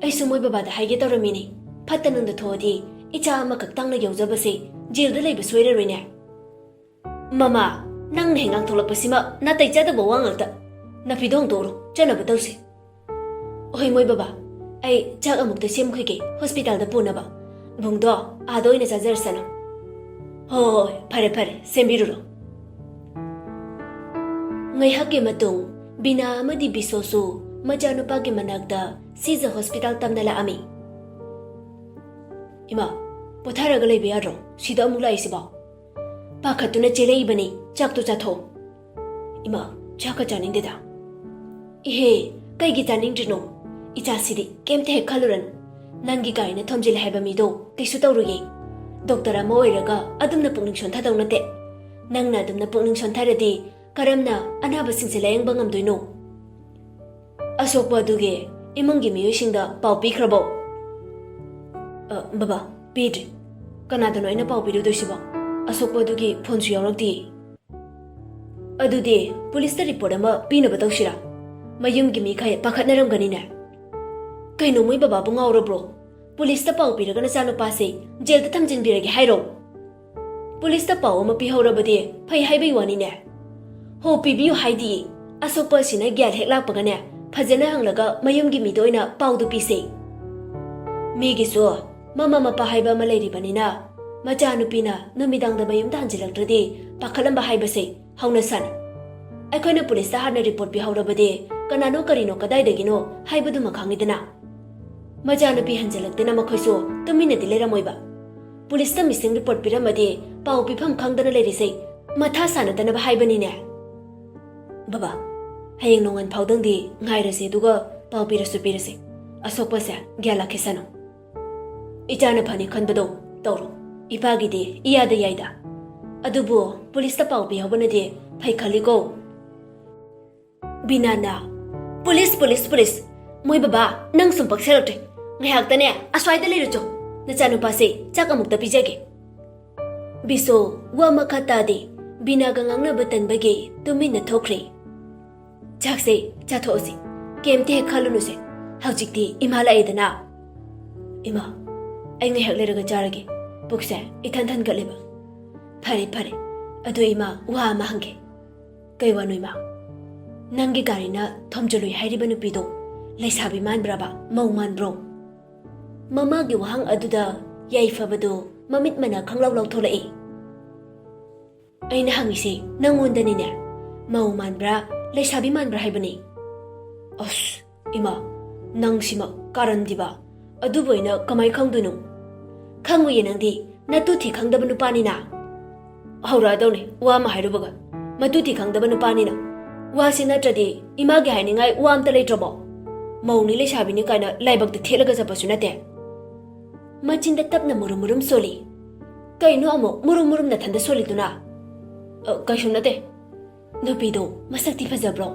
"ꯑꯩꯁꯨ ꯃꯣꯏ ꯕꯕꯥꯗ ꯍꯥꯏꯒꯦ ꯇꯧꯔꯝꯃꯤꯅꯤ꯫ ꯐꯠꯇ ꯅꯨꯡꯗ ꯊꯣꯛꯑꯗꯤ ꯏꯆꯥ ꯑꯃꯈꯛ ꯇꯥꯡꯅ ꯌꯣꯛꯆꯕꯁꯦ ꯖꯦꯜꯗ ꯂꯩꯕ ꯁꯣꯏꯔꯔꯣꯏꯅꯦ꯫" "ꯃꯃꯥ, ꯅꯪꯅ ꯍꯦꯛ ꯉꯥꯡꯊꯣꯛꯂꯛꯄꯁꯤꯃ ꯅꯥꯇꯩ ꯆꯥꯗꯕ ꯋꯥ ꯉꯥꯛꯇ꯫ ꯅꯥꯐꯤꯗꯣ ꯍꯣꯡꯗꯣꯛꯎꯔꯣ, ꯆꯠꯅꯕ ꯇꯧꯁꯤ꯫" "ꯍꯣꯏ ꯃꯣꯏ ꯕꯕꯥ, ꯑꯩ ꯆꯥꯛ ꯑꯃꯨꯛꯇ ꯁꯦꯝꯈꯤꯒꯦ ꯍꯣꯁꯄꯤꯇꯥꯜꯗ ꯄꯨꯅꯕ꯫ ꯕꯨꯡꯗꯣ ꯑꯥꯗ ꯑꯣꯏꯅ ꯆꯥꯖꯔꯁꯅꯨ꯫" "ꯍꯣꯏ, ꯍꯣꯏ, ꯍꯣꯏ, ꯐꯔꯦ, ꯐꯔꯦ, ꯁꯦꯝꯕꯤꯔꯨꯔꯣ꯫" ꯉꯥꯏꯍꯥꯛꯀꯤ ꯃꯇꯨꯡ ꯕꯤꯅꯥ ꯑꯃꯗꯤ ꯕꯤꯁꯣꯁꯨ ꯃꯆꯥꯅꯨꯄꯥꯒꯤ ꯃꯅꯥꯛꯇ ꯁꯤꯖ ꯍꯣꯁꯄꯤꯇꯥꯜ ꯇꯝꯅ ꯂꯥꯛꯑꯝꯃꯤ꯫ "ꯏꯃꯥ, ꯄꯣꯊꯥꯔꯒ ꯂꯩꯕ ꯌꯥꯗ꯭ꯔꯣ? ꯁꯤꯗ ꯑꯃꯨꯛ ꯂꯥꯛꯏꯁꯤꯕꯣ?" ꯄꯥꯈꯠꯇꯨꯅ ꯆꯦꯜꯂꯛꯏꯕꯅꯤ꯫ "ꯆꯥꯛꯇꯣ ꯆꯥꯊꯣꯛꯑꯣ꯫" "ꯏꯃꯥ, ꯆꯥꯛꯀ ꯆꯥꯅꯤꯡꯗꯦꯗ꯫" "ꯏꯍꯦ, ꯀꯩꯒꯤ ꯆꯥꯅꯤꯡꯗ꯭ꯔꯤꯅꯣ? ꯏꯆꯥꯁꯤꯗꯤ ꯀꯩꯝꯇ ꯍꯦꯛ ꯈꯜꯂꯨꯔꯅꯨ꯫ ꯅꯪꯒꯤ ꯒꯥꯔꯤꯅ ꯊꯣꯝꯖꯤꯜꯂꯦ ꯍꯥꯏꯕ ꯃꯤꯗꯣ ꯀꯩꯁꯨ ꯇꯧꯔꯣꯏꯌꯦ꯫ ꯗꯣꯛꯇꯔ ꯑꯃ ꯑꯣꯏꯔꯒ ꯑꯗꯨꯝꯅ ꯄꯨꯛꯅꯤꯡ ꯁꯣꯟꯊꯗꯧ ꯅꯠꯇꯦ꯫ ꯅꯪꯅ ꯑꯗꯨꯝꯅ ꯄꯨꯛꯅꯤꯡ ꯁꯣꯟꯊꯔꯗꯤ ꯀꯔꯝꯅ ꯑꯅꯥꯕꯁꯤꯡꯁꯦ ꯂꯥꯌꯦꯡꯕ ꯉꯝꯗꯣꯏꯅꯣ?" "ꯑꯁꯣꯛꯄ ꯑꯗꯨꯒꯤ ꯏꯃꯨꯡꯒꯤ ꯃꯤꯑꯣꯏꯁꯤꯡꯗ ꯄꯥꯎ ꯄꯤꯈ꯭ꯔꯕꯣ?" "ꯑ, ꯕꯕꯥ, ꯄꯤꯗ꯭ꯔꯤ꯫ ꯀꯅꯥꯗꯅꯣ ꯑꯩꯅ ꯄꯥꯎ ꯄꯤꯔꯨꯗꯣꯏꯁꯤꯕꯣ? ꯑꯁꯣꯛꯄ ꯑꯗꯨꯒꯤ ꯐꯣꯟꯁꯨ ꯌꯥꯎꯔꯛꯇꯦ꯫" "ꯑꯗꯨꯗꯤ ꯄꯨꯂꯤꯁꯇ ꯔꯤꯄꯣꯔꯠ ꯑꯃ ꯄꯤꯅꯕ ꯇꯧꯁꯤꯔꯥ? ꯃꯌꯨꯝꯒꯤ ꯃꯤꯈꯩ ꯄꯥꯈꯠꯅꯔꯝꯒꯅꯤꯅꯦ꯫" "ꯀꯩꯅꯣ, ꯃꯣꯏ ꯕꯕꯥꯕꯨ ꯉꯥꯎꯔꯕ꯭ꯔꯣ? ꯄꯨꯂꯤꯁꯇ ꯄꯥꯎ ꯄꯤꯔꯒ ꯅꯆꯥꯅꯨꯄꯥꯁꯦ ꯖꯦꯜꯗ ꯊꯝꯖꯤꯟꯕꯤꯔꯒꯦ ꯍꯥꯏꯔꯣ? ꯄꯨꯂꯤꯁꯇ ꯄꯥꯎ ꯑꯃ ꯄꯤꯍꯧꯔꯕꯗꯤ ꯐꯩ ꯍꯥꯏꯕꯩ ꯋꯥꯅꯤꯅꯦ꯫ ꯍꯣ, ꯄꯤꯕꯤꯌꯨ ꯍꯥꯏꯗꯤ꯫ ꯑꯁꯣꯛꯄ ꯑꯁꯤꯅ ꯒ꯭ꯌꯥꯟ ꯍꯦꯛ ꯂꯥꯛꯄꯒꯅꯦ, ꯐꯖꯅ ꯍꯪꯂꯒ ꯃꯌꯨꯝꯒꯤ ꯃꯤꯗ ꯑꯣꯏꯅ ꯄꯥꯎꯗꯨ ꯄꯤꯁꯦ꯫ ꯃꯤꯒꯤꯁꯨ ꯃꯃꯥ ꯃꯄꯥ ꯍꯥꯏꯕ ꯑꯃ ꯂꯩꯔꯤꯕꯅꯤꯅ, ꯃꯆꯥꯅꯨꯄꯤꯅ ꯅꯨꯃꯤꯗꯥꯡꯗ ꯃꯌꯨꯝꯗ ꯍꯟꯖꯤꯜꯂꯛꯇ꯭ꯔꯗꯤ ꯄꯥꯈꯠꯂꯝꯕ ꯍꯥꯏꯕꯁꯦ ꯍꯧꯅ ꯁꯥꯅꯤ꯫ ꯑꯩꯈꯣꯏꯅ ꯄꯨꯂꯤꯁꯇ ꯍꯥꯟꯅ ꯔꯤꯄꯣꯔꯠ ꯄꯤꯍꯧꯔꯕꯗꯤ ꯀꯅꯥꯅꯣ ꯀꯔꯤꯅꯣ ꯀꯗꯥꯏꯗꯒꯤꯅꯣ ꯍꯥꯏꯕꯗꯨꯃ ꯈꯪꯉꯤꯗꯅ꯫ ꯃꯆꯥꯅꯨꯄꯤ ꯍꯟꯖꯤꯜꯂꯛꯇꯅ ꯃꯈꯣꯏꯁꯨ ꯇꯨꯃꯤꯟꯅꯗꯤ ꯂꯩꯔꯝꯃꯣꯏꯕ꯫ ꯄꯨꯂꯤꯁꯇ ꯃꯤꯁꯤꯡ ꯔꯤꯄꯣꯔꯠ ꯄꯤꯔꯝꯃꯗꯤ ꯄꯥꯎ ꯄꯤꯐꯝ ꯈꯪꯗꯅ ꯂꯩꯔꯤꯁꯦ ꯃꯊꯥ ꯁꯥꯅꯗꯅꯕ ꯍꯥꯏꯕꯅꯤꯅꯦ꯫" "ꯕꯕꯥ, ꯍꯌꯦꯡ ꯅꯣꯡꯉꯥꯟ ꯐꯥꯎꯗꯪꯗꯤ ꯉꯥꯏꯔꯁꯦ, ꯑꯗꯨꯒ ꯄꯥꯎ ꯄꯤꯔꯁꯨ ꯄꯤꯔꯁꯦ꯫ ꯑꯁꯣꯛꯄꯁꯦ ꯒ꯭ꯌꯥꯟ ꯂꯥꯛꯈꯤꯁꯅꯨ꯫ ꯏꯆꯥꯅ ꯐꯅꯤ ꯈꯟꯕꯗꯣ ꯇꯧꯔꯣ꯫ ꯏꯄꯥꯒꯤꯗꯤ ꯏꯌꯥꯗ ꯌꯥꯏꯗ꯫ ꯑꯗꯨꯕꯨ ꯄꯨꯂꯤꯁꯇ ꯄꯥꯎ ꯄꯤꯍꯧꯕꯅꯗꯤ ꯐꯩ ꯈꯜꯂꯤꯀꯣ꯫" ꯕꯤꯅꯥꯅ, "ꯄꯨꯂꯤꯁ, ꯄꯨꯂꯤꯁ, ꯄꯨꯂꯤꯁ! ꯃꯣꯏ ꯕꯕꯥ, ꯅꯪ ꯁꯨꯝ ꯄꯛꯁꯦꯜꯂꯛꯇ꯭ꯔꯦ꯫ ꯉꯥꯏꯍꯥꯛꯇꯅꯦ ꯑꯁ꯭ꯋꯥꯏꯗ ꯂꯩꯔꯨꯆꯣ꯫ ꯅꯆꯥꯅꯨꯄꯥꯁꯦ ꯆꯥꯛ ꯑꯃꯨꯛꯇ ꯄꯤꯖꯒꯦ꯫" ꯕꯤꯁꯣ ꯋꯥ ꯃꯈꯥ ꯇꯥꯗꯦ꯫ ꯕꯤꯅꯥꯒ ꯉꯥꯡꯅꯕ ꯇꯟꯕꯒꯤ ꯇꯨꯃꯤꯟꯅ ꯊꯣꯛꯈ꯭ꯔꯦ꯫ "ꯆꯥꯛꯁꯦ ꯆꯥꯊꯣꯛꯑꯁꯤ, ꯀꯩꯝꯇ ꯍꯦꯛ ꯈꯜꯂꯨꯅꯨꯁꯦ꯫ ꯍꯧꯖꯤꯛꯇꯤ ꯏꯃꯥ ꯂꯥꯛꯑꯦꯗꯅ꯫" "ꯏꯃꯥ, ꯑꯩ ꯉꯥꯏꯍꯥꯛ ꯂꯩꯔꯒ ꯆꯥꯔꯒꯦ꯫ ꯄꯨꯛꯁꯦ ꯏꯊꯟ ꯊꯟꯒꯠꯂꯦꯕ꯫" "ꯐꯔꯦ, ꯐꯔꯦ꯫ ꯑꯗꯨ ꯏꯃꯥ, ꯋꯥ ꯑꯃ ꯍꯪꯒꯦ꯫" "ꯀꯩ ꯋꯥꯅꯣ ꯏꯃꯥ?" "ꯅꯪꯒꯤ ꯒꯥꯔꯤꯅ ꯊꯣꯝꯖꯤꯜꯂꯨꯏ ꯍꯥꯏꯔꯤꯕ ꯅꯨꯄꯤꯗꯣ ꯂꯩꯁꯥꯕꯤ ꯃꯥꯟꯕ꯭ꯔꯕ, ꯃꯧ ꯃꯥꯟꯕ꯭ꯔꯣ?" ꯃꯃꯥꯒꯤ ꯋꯥꯍꯪ ꯑꯗꯨꯗ ꯌꯥꯏꯐꯕꯗꯨ ꯃꯃꯤꯠ ꯃꯅꯥ ꯈꯪꯂꯥꯎ ꯂꯥꯎꯊꯣꯛꯂꯛꯏ꯫ "ꯑꯩꯅ ꯍꯪꯉꯤꯁꯦ ꯅꯪꯉꯣꯟꯗꯅꯤꯅꯦ꯫ ꯃꯧ ꯃꯥꯟꯕ꯭ꯔꯥ, ꯂꯩꯁꯥꯕꯤ ꯃꯥꯟꯕ꯭ꯔꯥ ꯍꯥꯏꯕꯅꯤ꯫" "ꯑꯁ, ꯏꯃꯥ, ꯅꯪꯁꯤꯃ ꯀꯥꯔꯟꯗꯤꯕ꯫ ꯑꯗꯨꯕꯨ ꯑꯩꯅ ꯀꯃꯥꯏ ꯈꯪꯗꯣꯏꯅꯣ? ꯈꯪꯉꯨꯌꯦ ꯅꯪꯗꯤ, ꯅꯇꯨ ꯊꯤ ꯈꯪꯗꯕ ꯅꯨꯄꯥꯅꯤꯅ꯫ ꯍꯧꯔꯛꯑꯗꯧꯅꯦ ꯋꯥ ꯑꯃ ꯍꯥꯏꯔꯨꯕꯒ꯫ ꯃꯇꯨ ꯊꯤ ꯈꯪꯗꯕ ꯅꯨꯄꯥꯅꯤꯅ꯫ ꯋꯥꯁꯤ ꯅꯠꯇ꯭ꯔꯗꯤ ꯏꯃꯥꯒꯤ ꯍꯥꯏꯅꯤꯡꯉꯥꯏ ꯋꯥ ꯑꯝꯇ ꯂꯩꯇ꯭ꯔꯕꯣ? ꯃꯧꯅꯤ ꯂꯩꯁꯥꯕꯤꯅꯤ ꯀꯥꯏꯅ ꯂꯥꯏꯕꯛꯇ ꯊꯦꯠꯂꯒ ꯆꯠꯄꯁꯨ ꯅꯠꯇꯦ꯫ ꯃꯆꯤꯟꯗ ꯇꯞꯅ ꯃꯨꯔꯨꯝ ꯃꯨꯔꯨꯝ ꯁꯣꯜꯂꯤ꯫ ꯀꯩꯅꯣ ꯑꯃꯨꯛ ꯃꯨꯔꯨꯝ ꯃꯨꯔꯨꯝ ꯅꯊꯟꯗ ꯁꯣꯜꯂꯤꯗꯨꯅ? ꯑ, ꯀꯩꯁꯨ ꯅꯠꯇꯦ꯫ ꯅꯨꯄꯤꯗꯣ ꯃꯁꯛꯇꯤ ꯐꯖꯕ꯭ꯔꯣ?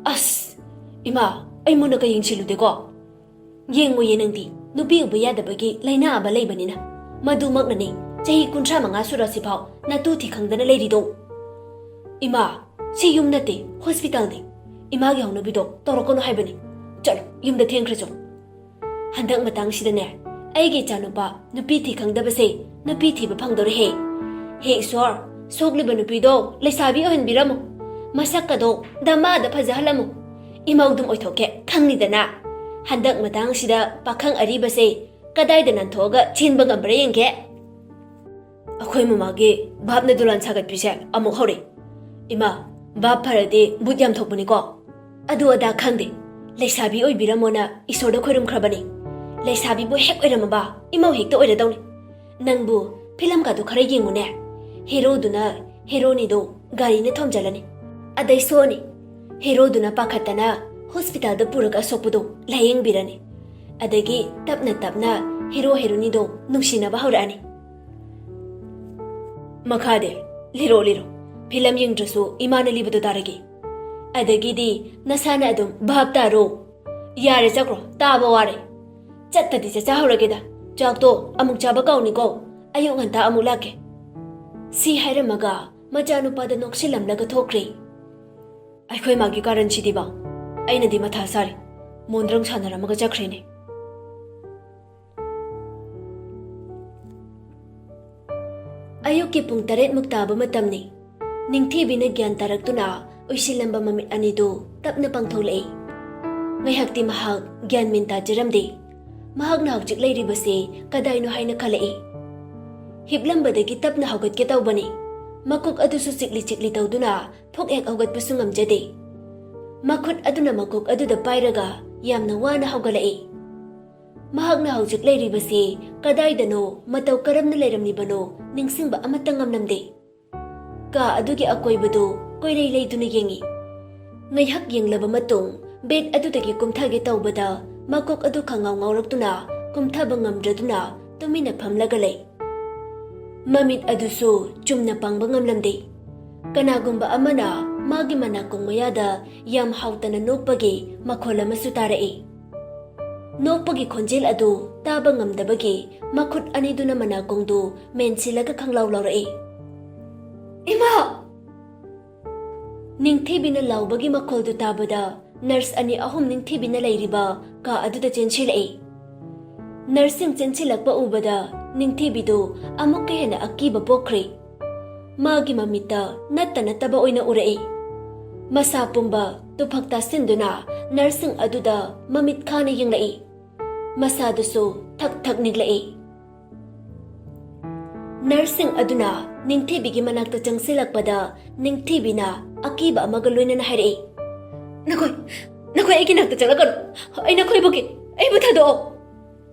ꯑꯁ! ꯏꯃꯥ, ꯑꯩ ꯃꯨꯟꯅ ꯀ ꯌꯦꯡꯁꯤꯜꯂꯨꯗꯦꯀꯣ꯫ ꯌꯦꯡꯉꯨꯌꯦ ꯅꯪꯗꯤ, ꯅꯨꯄꯤ ꯎꯕ ꯌꯥꯗꯕꯒꯤ ꯂꯥꯏꯅꯥ ꯑꯃ ꯂꯩꯕꯅꯤꯅ꯫ ꯃꯗꯨꯃꯛꯅꯅꯦ, ꯆꯍꯤ ꯀꯨꯟꯊ꯭ꯔꯥ ꯃꯉꯥ ꯁꯨꯔꯁꯤꯐꯥꯎ ꯅꯇꯨ ꯊꯤ ꯈꯪꯗꯅ ꯂꯩꯔꯤꯗꯣ꯫ ꯏꯃꯥ, ꯁꯤ ꯌꯨꯝ ꯅꯠꯇꯦ, ꯍꯣꯁꯄꯤꯇꯥꯜꯅꯤ꯫ ꯏꯃꯥꯒꯤ ꯍꯧꯅꯕꯤꯗꯣ ꯇꯧꯔꯛꯀꯅꯨ ꯍꯥꯏꯕꯅꯤ꯫ ꯆꯠꯂꯣ, ꯌꯨꯝꯗ ꯊꯦꯡꯈ꯭ꯔꯦ ꯆꯣ꯫ ꯍꯟꯗꯛ ꯃꯇꯥꯡꯁꯤꯗꯅꯦ, ꯑꯩꯒꯤ ꯏꯆꯥꯅꯨꯄꯥ ꯅꯨꯄꯤ ꯊꯤ ꯈꯪꯗꯕꯁꯦ ꯅꯨꯄꯤ ꯊꯤꯕ ꯐꯪꯗꯧꯔꯦꯍꯦ꯫ ꯍꯦ ꯏꯁꯣꯔ, ꯁꯣꯛꯂꯤꯕ ꯅꯨꯄꯤꯗꯣ ꯂꯩꯁꯥꯕꯤ ꯑꯣꯏꯍꯟꯕꯤꯔꯝꯃꯨ꯫ ꯃꯁꯛꯀꯗꯣ ꯗꯃꯥꯗ ꯐꯖꯍꯜꯂꯝꯃꯨ꯫ ꯏꯃꯧꯗꯨꯝ ꯑꯣꯏꯊꯣꯛꯀꯦ ꯈꯪꯅꯤꯗꯅ꯫ ꯍꯟꯗꯛ ꯃꯇꯥꯡꯁꯤꯗ ꯄꯥꯈꯪ ꯑꯔꯤꯕꯁꯦ ꯀꯗꯥꯏꯗ ꯅꯥꯟꯊꯣꯛꯑꯒ ꯆꯦꯟꯕ ꯉꯝꯕ꯭ꯔꯥ ꯌꯦꯡꯒꯦ꯫ ꯑꯩꯈꯣꯏ ꯃꯃꯥꯒꯤ ꯚꯥꯞꯅ ꯗꯣꯂꯥꯟ ꯁꯥꯒꯠꯄꯤꯁꯦ ꯑꯃꯨꯛ ꯍꯧꯔꯦ꯫ ꯏꯃꯥ, ꯚꯥꯞ ꯐꯔꯗꯤ ꯚꯨꯠ ꯌꯥꯝ ꯊꯣꯛꯄꯅꯤꯀꯣ꯫ ꯑꯗꯨ ꯑꯗꯥ ꯈꯪꯗꯦ꯫ ꯂꯩꯁꯥꯕꯤ ꯑꯣꯏꯕꯤꯔꯝꯃꯣꯅ ꯏꯁꯣꯔꯗ ꯈꯣꯏꯔꯨꯝꯈ꯭ꯔꯕꯅꯤ꯫ ꯂꯩꯁꯥꯕꯤꯕꯨ ꯍꯦꯛ ꯑꯣꯏꯔꯝꯃꯕ ꯏꯃꯧ ꯍꯦꯛꯇ ꯑꯣꯏꯔꯗꯧꯅꯤ꯫ ꯅꯪꯕꯨ ꯐꯤꯂꯝꯒꯗꯣ ꯈꯔ ꯌꯦꯡꯉꯨꯅꯦ꯫ ꯍꯦꯔꯣꯗꯨꯅ ꯍꯦꯔꯣꯅꯤꯗꯣ ꯒꯥꯔꯤꯅ ꯊꯣꯝꯖꯜꯂꯅꯤ꯫ ꯑꯗꯩ ꯁꯣꯛꯑꯅꯤ꯫ ꯍꯦꯔꯣꯗꯨꯅ ꯄꯥꯈꯠꯇꯅ ꯍꯣꯁꯄꯤꯇꯥꯜꯗ ꯄꯨꯔꯒ ꯑꯁꯣꯛꯄꯗꯣ ꯂꯥꯌꯦꯡꯕꯤꯔꯅꯤ꯫ ꯑꯗꯒꯤ ꯇꯞꯅ ꯇꯞꯅ ꯍꯦꯔꯣ ꯍꯦꯔꯣꯅꯤꯗꯣ ꯅꯨꯡꯁꯤꯅꯕ ꯍꯧꯔꯛꯑꯅꯤ꯫ ꯃꯈꯥꯗꯤ ꯂꯤꯔꯣ, ꯂꯤꯔꯣ꯫ ꯐꯤꯂꯝ ꯌꯦꯡꯗ꯭ꯔꯁꯨ ꯏꯃꯥꯅ ꯂꯤꯕꯗꯣ ꯇꯥꯔꯒꯦ꯫ ꯑꯗꯒꯤꯗꯤ ꯅꯁꯥꯅ ꯑꯗꯨꯝ ꯚꯥꯞ ꯇꯥꯔꯣ꯫ ꯌꯥꯔꯦ, ꯆꯠꯈ꯭ꯔꯣ, ꯇꯥꯕ ꯋꯥꯔꯦ꯫ ꯆꯠꯇꯗꯤ ꯆꯥꯛꯆꯥ ꯍꯧꯔꯒꯦꯗ꯫ ꯆꯥꯛꯇꯣ ꯑꯃꯨꯛ ꯆꯥꯕ ꯀꯥꯎꯅꯤꯀꯣ꯫ ꯑꯌꯨꯛ ꯉꯟꯇꯥ ꯑꯃꯨꯛ ꯂꯥꯛꯀꯦ꯫ ꯁꯤ ꯍꯥꯏꯔꯝꯃꯒ ꯃꯆꯥꯅꯨꯄꯥꯗ ꯅꯣꯛꯁꯤꯜꯂꯝꯂꯒ ꯊꯣꯛꯈ꯭ꯔꯦ꯫ ꯑꯩꯈꯣꯏ ꯃꯥꯒꯤ ꯀꯥꯔꯟꯁꯤꯗꯤꯕ꯫ ꯑꯩꯅꯗꯤ ꯃꯊꯥ ꯁꯥꯔꯤ꯫ ꯃꯣꯟꯗ꯭ꯔꯪ ꯁꯥꯟꯅꯔꯝꯃꯒ ꯆꯠꯈ꯭ꯔꯦꯅꯦ꯫ ꯑꯌꯨꯛꯀꯤ ꯄꯨꯡ ꯇꯔꯦꯠꯃꯨꯛ ꯇꯥꯕ ꯃꯇꯝꯅꯤ꯫ ꯅꯤꯡꯊꯤꯕꯤꯅ ꯒ꯭ꯌꯥꯟ ꯇꯥꯔꯛꯇꯨꯅ ꯎꯏꯁꯤꯜꯂꯝꯕ ꯃꯃꯤꯠ ꯑꯅꯤꯗꯨ ꯇꯞꯅ ꯄꯥꯡꯊꯣꯛꯂꯛꯏ꯫ ꯉꯥꯏꯍꯥꯛꯇꯤ ꯃꯍꯥꯛ ꯒ꯭ꯌꯥꯟ ꯃꯦꯟ ꯇꯥꯖꯔꯝꯗꯦ꯫ ꯃꯍꯥꯛꯅ ꯍꯧꯖꯤꯛ ꯂꯩꯔꯤꯕꯁꯤ ꯀꯗꯥꯏꯅꯣ ꯍꯥꯏꯅ ꯈꯜꯂꯛꯏ꯫ ꯍꯤꯞꯂꯝꯕꯗꯒꯤ ꯇꯞꯅ ꯍꯧꯒꯠꯀꯦ ꯇꯧꯕꯅꯤ꯫ ꯃꯀꯣꯛ ꯑꯗꯨꯁꯨ ꯆꯤꯛꯂꯤ ꯆꯤꯛꯂꯤ ꯇꯧꯗꯨꯅ ꯐꯨꯛ ꯍꯦꯛ ꯍꯧꯒꯠꯄꯁꯨ ꯉꯝꯖꯗꯦ꯫ ꯃꯈꯨꯠ ꯑꯗꯨꯅ ꯃꯀꯣꯛ ꯑꯗꯨꯗ ꯄꯥꯏꯔꯒ ꯌꯥꯝꯅ ꯋꯥꯅ ꯍꯧꯒꯠꯂꯛꯏ꯫ ꯃꯍꯥꯛꯅ ꯍꯧꯖꯤꯛ ꯂꯩꯔꯤꯕꯁꯤ ꯀꯗꯥꯏꯗꯅꯣ, ꯃꯇꯧ ꯀꯔꯝꯅ ꯂꯩꯔꯝꯂꯤꯕꯅꯣ ꯅꯤꯡꯁꯤꯡꯕ ꯑꯃꯠꯇ ꯉꯝꯂꯝꯗꯦ꯫ ꯀꯥ ꯑꯗꯨꯒꯤ ꯑꯀꯣꯏꯕꯗꯨ ꯀꯣꯏꯔꯩ ꯂꯩꯗꯨꯅ ꯌꯦꯡꯏ꯫ ꯉꯥꯏꯍꯥꯛ ꯌꯦꯡꯂꯕ ꯃꯇꯨꯡ ꯕꯦꯗ ꯑꯗꯨꯗꯒꯤ ꯀꯨꯝꯊꯒꯦ ꯇꯧꯕꯗ ꯃꯀꯣꯛ ꯑꯗꯨ ꯈꯪꯉꯥꯎ ꯉꯥꯎꯔꯛꯇꯨꯅ ꯀꯨꯝꯊꯕ ꯉꯝꯗ꯭ꯔꯗꯨꯅ ꯇꯨꯃꯤꯟꯅ ꯐꯝꯂꯒ ꯂꯩ꯫ ꯃꯃꯤꯠ ꯑꯗꯨꯁꯨ ꯆꯨꯝꯅ ꯄꯥꯡꯕ ꯉꯝꯂꯝꯗꯦ꯫ ꯀꯅꯥꯒꯨꯝꯕ ꯑꯃꯅ ꯃꯥꯒꯤ ꯃꯅꯥꯀꯣꯡ ꯃꯌꯥꯗ ꯌꯥꯝ ꯍꯥꯎꯇꯅ ꯅꯣꯛꯄꯒꯤ ꯃꯈꯣꯜ ꯑꯃꯁꯨ ꯇꯥꯔꯛꯏ꯫ ꯅꯣꯛꯄꯒꯤ ꯈꯣꯟꯖꯦꯜ ꯑꯗꯨ ꯇꯥꯕ ꯉꯝꯗꯕꯒꯤ ꯃꯈꯨꯠ ꯑꯅꯤꯗꯨꯅ ꯃꯅꯥꯀꯣꯡꯗꯨ ꯃꯦꯟꯁꯤꯜꯂꯒ ꯈꯪꯂꯥꯎ ꯂꯥꯎꯔꯛꯏ꯫ "ꯏꯃꯥ!" ꯅꯤꯡꯊꯤꯕꯤꯅ ꯂꯥꯎꯕꯒꯤ ꯃꯈꯣꯜꯗꯨ ꯇꯥꯕꯗ ꯅꯔꯁ ꯑꯅꯤ ꯑꯍꯨꯝ ꯅꯤꯡꯊꯤꯕꯤꯅ ꯂꯩꯔꯤꯕ ꯀꯥ ꯑꯗꯨꯗ ꯆꯦꯟꯁꯤꯜꯂꯛꯏ꯫ ꯅꯔꯁꯁꯤꯡ ꯆꯦꯟꯁꯤꯜꯂꯛꯄ ꯎꯕꯗ ꯅꯤꯡꯊꯤꯕꯤꯗꯨ ꯑꯃꯨꯛꯀ ꯍꯦꯟꯅ ꯑꯀꯤꯕ ꯄꯣꯛꯈ꯭ꯔꯦ꯫ ꯃꯥꯒꯤ ꯃꯃꯤꯠꯇ ꯅꯠꯇ ꯅꯠꯇꯕ ꯑꯣꯏꯅ ꯎꯔꯛꯏ꯫ ꯃꯁꯥ ꯄꯨꯝꯕ ꯇꯨꯐꯛ ꯇꯥꯁꯤꯟꯗꯨꯅ ꯅꯔꯁꯁꯤꯡ ꯑꯗꯨꯗ ꯃꯃꯤꯠ ꯈꯥꯅ ꯌꯦꯡꯂꯛꯏ꯫ ꯃꯁꯥꯗꯨꯁꯨ ꯊꯛ ꯊꯛ ꯅꯤꯛꯂꯛꯏ꯫ ꯅꯔꯁꯁꯤꯡ ꯑꯗꯨꯅ ꯅꯤꯡꯊꯤꯕꯤꯒꯤ ꯃꯅꯥꯛꯇ ꯆꯪꯁꯤꯜꯂꯛꯄꯗ ꯅꯤꯡꯊꯤꯕꯤꯅ ꯑꯀꯤꯕ ꯑꯃꯒ ꯂꯣꯏꯅꯅ ꯍꯥꯏꯔꯛꯏ, "ꯅꯈꯣꯏ, ꯅꯈꯣꯏ ꯑꯩꯒꯤ ꯅꯥꯛꯇ ꯆꯪꯂꯛꯀꯅꯨ꯫ ꯑꯩ ꯅꯈꯣꯏꯕꯨ ꯀꯤ-, ꯑꯩꯕꯨ ꯊꯥꯗꯣꯛꯑꯣ!"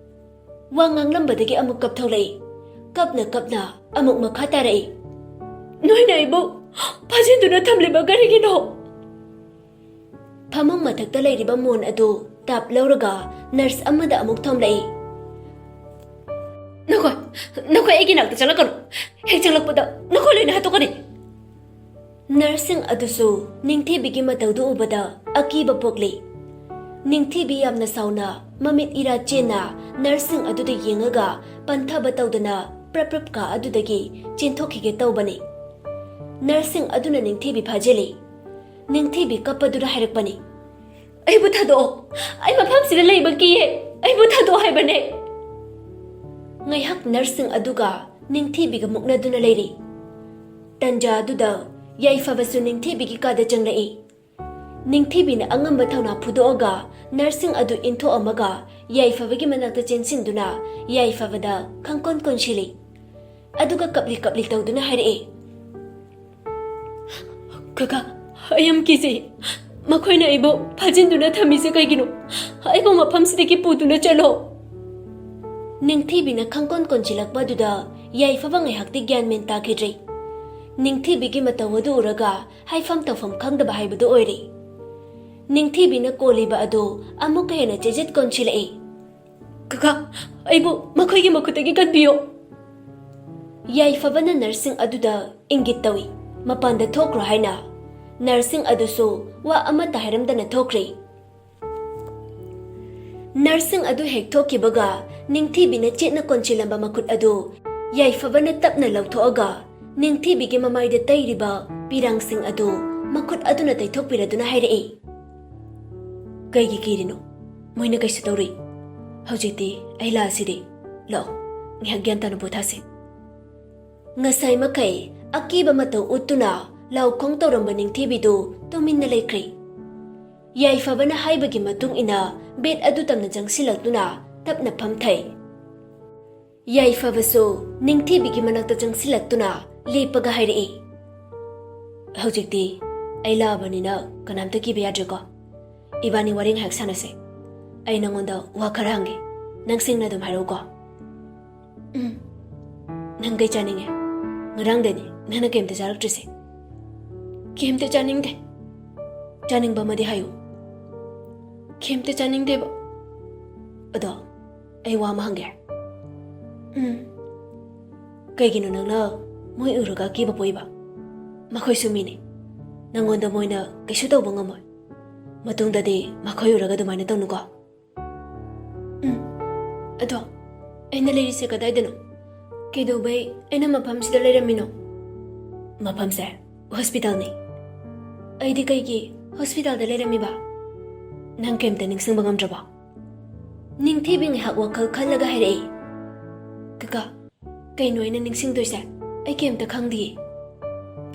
ꯋꯥ ꯉꯥꯡꯂꯝꯕꯗꯒꯤ ꯑꯃꯨꯛ ꯀꯞꯊꯣꯛꯂꯛꯏ꯫ ꯀꯞꯅ ꯀꯞꯅ ꯑꯃꯨꯛ ꯃꯈꯥ ꯇꯥꯔꯛꯏ, "ꯅꯣꯏꯅ ꯑꯩꯕꯨ ꯐꯥꯖꯤꯟꯗꯨꯅ ꯊꯝꯂꯤꯕ ꯀꯔꯤꯒꯤꯅꯣ?" ꯐꯃꯨꯡ ꯃꯊꯛꯇ ꯂꯩꯔꯤꯕ ꯃꯣꯟ ꯑꯗꯨ ꯇꯥꯞ ꯂꯧꯔꯒ ꯅꯔꯁ ꯑꯃꯗ ꯑꯃꯨꯛ ꯊꯣꯝꯂꯛꯏ꯫ "ꯅꯈꯣꯏ, ꯅꯈꯣꯏ ꯑꯩꯒꯤ ꯅꯥꯛꯇ ꯆꯪꯂꯛꯀꯅꯨ꯫ ꯍꯦꯛ ꯆꯪꯂꯛꯄꯗ ꯅꯈꯣꯏ ꯂꯣꯏꯅ ꯍꯥꯠꯇꯣꯛꯀꯅꯤ!" ꯅꯔꯁꯁꯤꯡ ꯑꯗꯨꯁꯨ ꯅꯤꯡꯊꯤꯕꯤꯒꯤ ꯃꯇꯧꯗꯨ ꯎꯕꯗ ꯑꯀꯤꯕ ꯄꯣꯛꯂꯤ꯫ ꯅꯤꯡꯊꯤꯕꯤ ꯌꯥꯝꯅ ꯁꯥꯎꯅ ꯃꯃꯤꯠ ꯏꯔꯥ ꯆꯦꯟꯅ ꯅꯔꯁꯁꯤꯡ ꯑꯗꯨꯗ ꯌꯦꯡꯉꯒ ꯄꯟꯊꯕ ꯇꯧꯗꯅ ꯄ꯭ꯔꯞ ꯄ꯭ꯔꯞ ꯀꯥ ꯑꯗꯨꯗꯒꯤ ꯆꯦꯟꯊꯣꯛꯈꯤꯒꯦ ꯇꯧꯕꯅꯤ꯫ ꯅꯔꯁꯁꯤꯡ ꯑꯗꯨꯅ ꯅꯤꯡꯊꯤꯕꯤ ꯐꯥꯖꯤꯜꯂꯤ꯫ ꯅꯤꯡꯊꯤꯕꯤ ꯀꯞꯄꯗꯨꯅ ꯍꯥꯏꯔꯛꯄꯅꯤ, "ꯑꯩꯕꯨ ꯊꯥꯗꯣꯛꯑꯣ꯫ ꯑꯩ ꯃꯐꯝꯁꯤꯗ ꯂꯩꯕ ꯀꯤꯌꯦ꯫ ꯑꯩꯕꯨ ꯊꯥꯗꯣꯛꯑꯣ ꯍꯥꯏꯕꯅꯦ!" ꯉꯥꯏꯍꯥꯛ ꯅꯔꯁꯁꯤꯡ ꯑꯗꯨꯒ ꯅꯤꯡꯊꯤꯕꯤꯒ ꯃꯨꯛꯅꯗꯨꯅ ꯂꯩꯔꯤ꯫ ꯇꯟꯖꯥ ꯑꯗꯨꯗ ꯌꯥꯏꯐꯕꯁꯨ ꯅꯤꯡꯊꯤꯕꯤꯒꯤ ꯀꯥꯗ ꯆꯪꯂꯛꯏ꯫ ꯅꯤꯡꯊꯤꯕꯤꯅ ꯑꯉꯝꯕ ꯊꯧꯅꯥ ꯐꯨꯗꯣꯛꯑꯒ ꯅꯔꯁꯁꯤꯡ ꯑꯗꯨ ꯏꯟꯊꯣꯛꯑꯝꯃꯒ ꯌꯥꯏꯐꯕꯒꯤ ꯃꯅꯥꯛꯇ ꯆꯦꯟꯁꯤꯟꯗꯨꯅ ꯌꯥꯏꯐꯕꯗ ꯈꯪꯀꯣꯟ ꯀꯣꯟꯁꯤꯜꯂꯤ꯫ ꯑꯗꯨꯒ ꯀꯞꯂꯤ ꯀꯞꯂꯤ ꯇꯧꯗꯨꯅ ꯍꯥꯏꯔꯛꯏ, "ꯀꯀꯥ, ꯑꯩ ꯌꯥꯝ ꯀꯤꯖꯩ꯫ ꯃꯈꯣꯏꯅ ꯑꯩꯕꯨ ꯐꯥꯖꯤꯟꯗꯨꯅ ꯊꯝꯃꯤꯁꯦ ꯀꯩꯒꯤꯅꯣ? ꯑꯩꯕꯨ ꯃꯐꯝꯁꯤꯗꯒꯤ ꯄꯨꯗꯨꯅ ꯆꯠꯂꯣ꯫ ꯅꯤꯡꯊꯤꯕꯤꯅ ꯈꯪꯀꯣꯟ ꯀꯣꯟꯁꯤꯜꯂꯛꯄ ꯑꯗꯨꯗ ꯌꯥꯏꯐꯕ ꯉꯥꯏꯍꯥꯛꯇꯤ ꯒ꯭ꯌꯥꯟ ꯃꯦꯟ ꯇꯥꯈꯤꯗ꯭ꯔꯦ꯫ ꯅꯤꯡꯊꯤꯕꯤꯒꯤ ꯃꯇꯧ ꯑꯗꯨ ꯎꯔꯒ ꯍꯥꯏꯐꯝ ꯇꯧꯐꯝ ꯈꯪꯗꯕ ꯍꯥꯏꯕꯗꯨ ꯑꯣꯏꯔꯦ꯫ ꯅꯤꯡꯊꯤꯕꯤꯅ ꯀꯣꯜꯂꯤꯕ ꯑꯗꯨ ꯑꯃꯨꯛꯀ ꯍꯦꯟꯅ ꯆꯦꯖꯠ ꯀꯣꯟꯁꯤꯜꯂꯛꯏ꯫ "ꯀꯀꯥ, ꯑꯩꯕꯨ ꯃꯈꯣꯏꯒꯤ ꯃꯈꯨꯠꯇꯒꯤ ꯀꯟꯕꯤꯌꯨ!" ꯌꯥꯏꯐꯕꯅ ꯅꯔꯁꯁꯤꯡ ꯑꯗꯨꯗ ꯏꯪꯒꯤꯠ ꯇꯧꯏ, "ꯃꯄꯥꯟꯗ ꯊꯣꯛꯈ꯭ꯔꯣ" ꯍꯥꯏꯅ꯫ ꯅꯔꯁꯁꯤꯡ ꯑꯗꯨꯁꯨ ꯋꯥ ꯑꯃꯠꯇ ꯍꯥꯏꯔꯝꯗꯅ ꯊꯣꯛꯈ꯭ꯔꯦ꯫ ꯅꯔꯁꯁꯤꯡ ꯑꯗꯨ ꯍꯦꯛ ꯊꯣꯛꯈꯤꯕꯒ, ꯅꯤꯡꯊꯤꯕꯤꯅ ꯆꯦꯠꯅ ꯀꯣꯟꯁꯤꯜꯂꯝꯕ ꯃꯈꯨꯠ ꯑꯗꯨ ꯌꯥꯏꯐꯕꯅ ꯇꯞꯅ ꯂꯧꯊꯣꯛꯑꯒ, ꯅꯤꯡꯊꯤꯕꯤꯒꯤ ꯃꯃꯥꯏꯗ ꯇꯩꯔꯤꯕ ꯄꯤꯔꯥꯡꯁꯤꯡ ꯑꯗꯨ ꯃꯈꯨꯠ ꯑꯗꯨꯅ ꯇꯩꯊꯣꯛꯄꯤꯔꯗꯨꯅ ꯍꯥꯏꯔꯛꯏ, "ꯀꯩꯒꯤ ꯀꯤꯔꯤꯅꯣ? ꯃꯣꯏꯅ ꯀꯩꯁꯨ ꯇꯧꯔꯣꯏ꯫ ꯍꯧꯖꯤꯛꯇꯤ ꯑꯩ ꯂꯥꯛꯑꯁꯤꯗꯤ꯫ ꯂꯥꯛꯑꯣ, ꯉꯥꯏꯍꯥꯛ ꯒ꯭ꯌꯥꯟ ꯇꯥꯅ ꯄꯣꯊꯥꯁꯤ꯫" ꯉꯁꯥꯏ ꯃꯈꯩ ꯑꯀꯤꯕ ꯃꯇꯧ ꯎꯠꯇꯨꯅ ꯂꯥꯎꯈꯣꯡ ꯇꯧꯔꯝꯕ ꯅꯤꯡꯊꯤꯕꯤꯗꯨ ꯇꯨꯃꯤꯟꯅ ꯂꯩꯈ꯭ꯔꯦ꯫ ꯌꯥꯏꯐꯕꯅ ꯍꯥꯏꯕꯒꯤ ꯃꯇꯨꯡ ꯏꯟꯅ ꯕꯦꯗ ꯑꯗꯨ ꯇꯝꯅ ꯆꯪꯁꯤꯜꯂꯛꯇꯨꯅ ꯇꯞꯅ ꯐꯝꯊꯩ꯫ ꯌꯥꯏꯐꯕꯁꯨ ꯅꯤꯡꯊꯤꯕꯤꯒꯤ ꯃꯅꯥꯛꯇ ꯆꯪꯁꯤꯜꯂꯛꯇꯨꯅ ꯂꯦꯞꯄꯒ ꯍꯥꯏꯔꯛꯏ, "ꯍꯧꯖꯤꯛꯇꯤ ꯑꯩ ꯂꯥꯛꯑꯕꯅꯤꯅ ꯀꯅꯥꯝꯇ ꯀꯤꯕ ꯌꯥꯗ꯭ꯔꯦꯀꯣ꯫ ꯏꯕꯥꯅꯤ ꯋꯥꯔꯤ ꯉꯥꯏꯍꯥꯛ ꯁꯥꯟꯅꯁꯦ꯫ ꯑꯩ ꯅꯪꯉꯣꯟꯗ ꯋꯥ ꯈꯔ ꯍꯪꯒꯦ꯫ ꯅꯪ ꯁꯦꯡꯅ ꯑꯗꯨꯝ ꯍꯥꯏꯔꯛꯎꯀꯣ꯫" "ꯎꯝ, ꯅꯪ ꯀꯩ ꯆꯥꯅꯤꯡꯉꯦ? ꯉꯔꯥꯡꯗꯩꯅꯦ ꯅꯪꯅ ꯀꯩꯝꯇ ꯆꯥꯔꯛꯇ꯭ꯔꯤꯁꯦ꯫" "ꯀꯩꯝꯇ ꯆꯥꯅꯤꯡꯗꯦ꯫ ꯆꯥꯅꯤꯡꯕ ꯑꯃꯗꯤ ꯍꯥꯏꯌꯨ꯫" "ꯀꯩꯝꯇ ꯆꯥꯅꯤꯡꯗꯦꯕ꯫" "ꯑꯗꯣ ꯑꯩ ꯋꯥ ꯑꯃ ꯍꯪꯒꯦ꯫" "ꯎꯝ꯫" "ꯀꯩꯒꯤꯅꯣ ꯅꯪꯅ ꯃꯣꯏ ꯎꯔꯒ ꯑꯀꯤꯕ ꯄꯣꯛꯏꯕ? ꯃꯈꯣꯏꯁꯨ ꯃꯤꯅꯤ꯫ ꯅꯪꯉꯣꯟꯗ ꯃꯣꯏꯅ ꯀꯩꯁꯨ ꯇꯧꯕ ꯉꯝꯃꯣꯏ꯫ ꯃꯇꯨꯡꯗꯗꯤ ꯃꯈꯣꯏ ꯎꯔꯒ ꯑꯗꯨꯃꯥꯏꯅ ꯇꯧꯅꯨꯀꯣ꯫" "ꯎꯝ꯫ ꯑꯗꯣ ꯑꯩꯅ ꯂꯩꯔꯤꯁꯦ ꯀꯗꯥꯏꯗꯅꯣ? ꯀꯩꯗꯧꯕꯩ ꯑꯩꯅ ꯃꯐꯝꯁꯤꯗ ꯂꯩꯔꯝꯃꯤꯅꯣ?" "ꯃꯐꯝꯁꯦ ꯍꯣꯁꯄꯤꯇꯥꯜꯅꯤ꯫" "ꯑꯩꯗꯤ ꯀꯩꯒꯤ ꯍꯣꯁꯄꯤꯇꯥꯜꯗ ꯂꯩꯔꯝꯃꯤꯕ?" "ꯅꯪ ꯀꯩꯝꯇ ꯅꯤꯡꯁꯤꯡꯕ ꯉꯝꯗ꯭ꯔꯕꯣ?" ꯅꯤꯡꯊꯤꯕꯤ ꯉꯥꯏꯍꯥꯛ ꯋꯥꯈꯜ ꯈꯜꯂꯒ ꯍꯥꯏꯔꯛꯏ, "ꯀꯀꯥ, ꯀꯩꯅꯣ ꯑꯩꯅ ꯅꯤꯡꯁꯤꯡꯗꯣꯏꯁꯦ? ꯑꯩ ꯀꯩꯝꯇ ꯈꯪꯗꯤꯌꯦ꯫"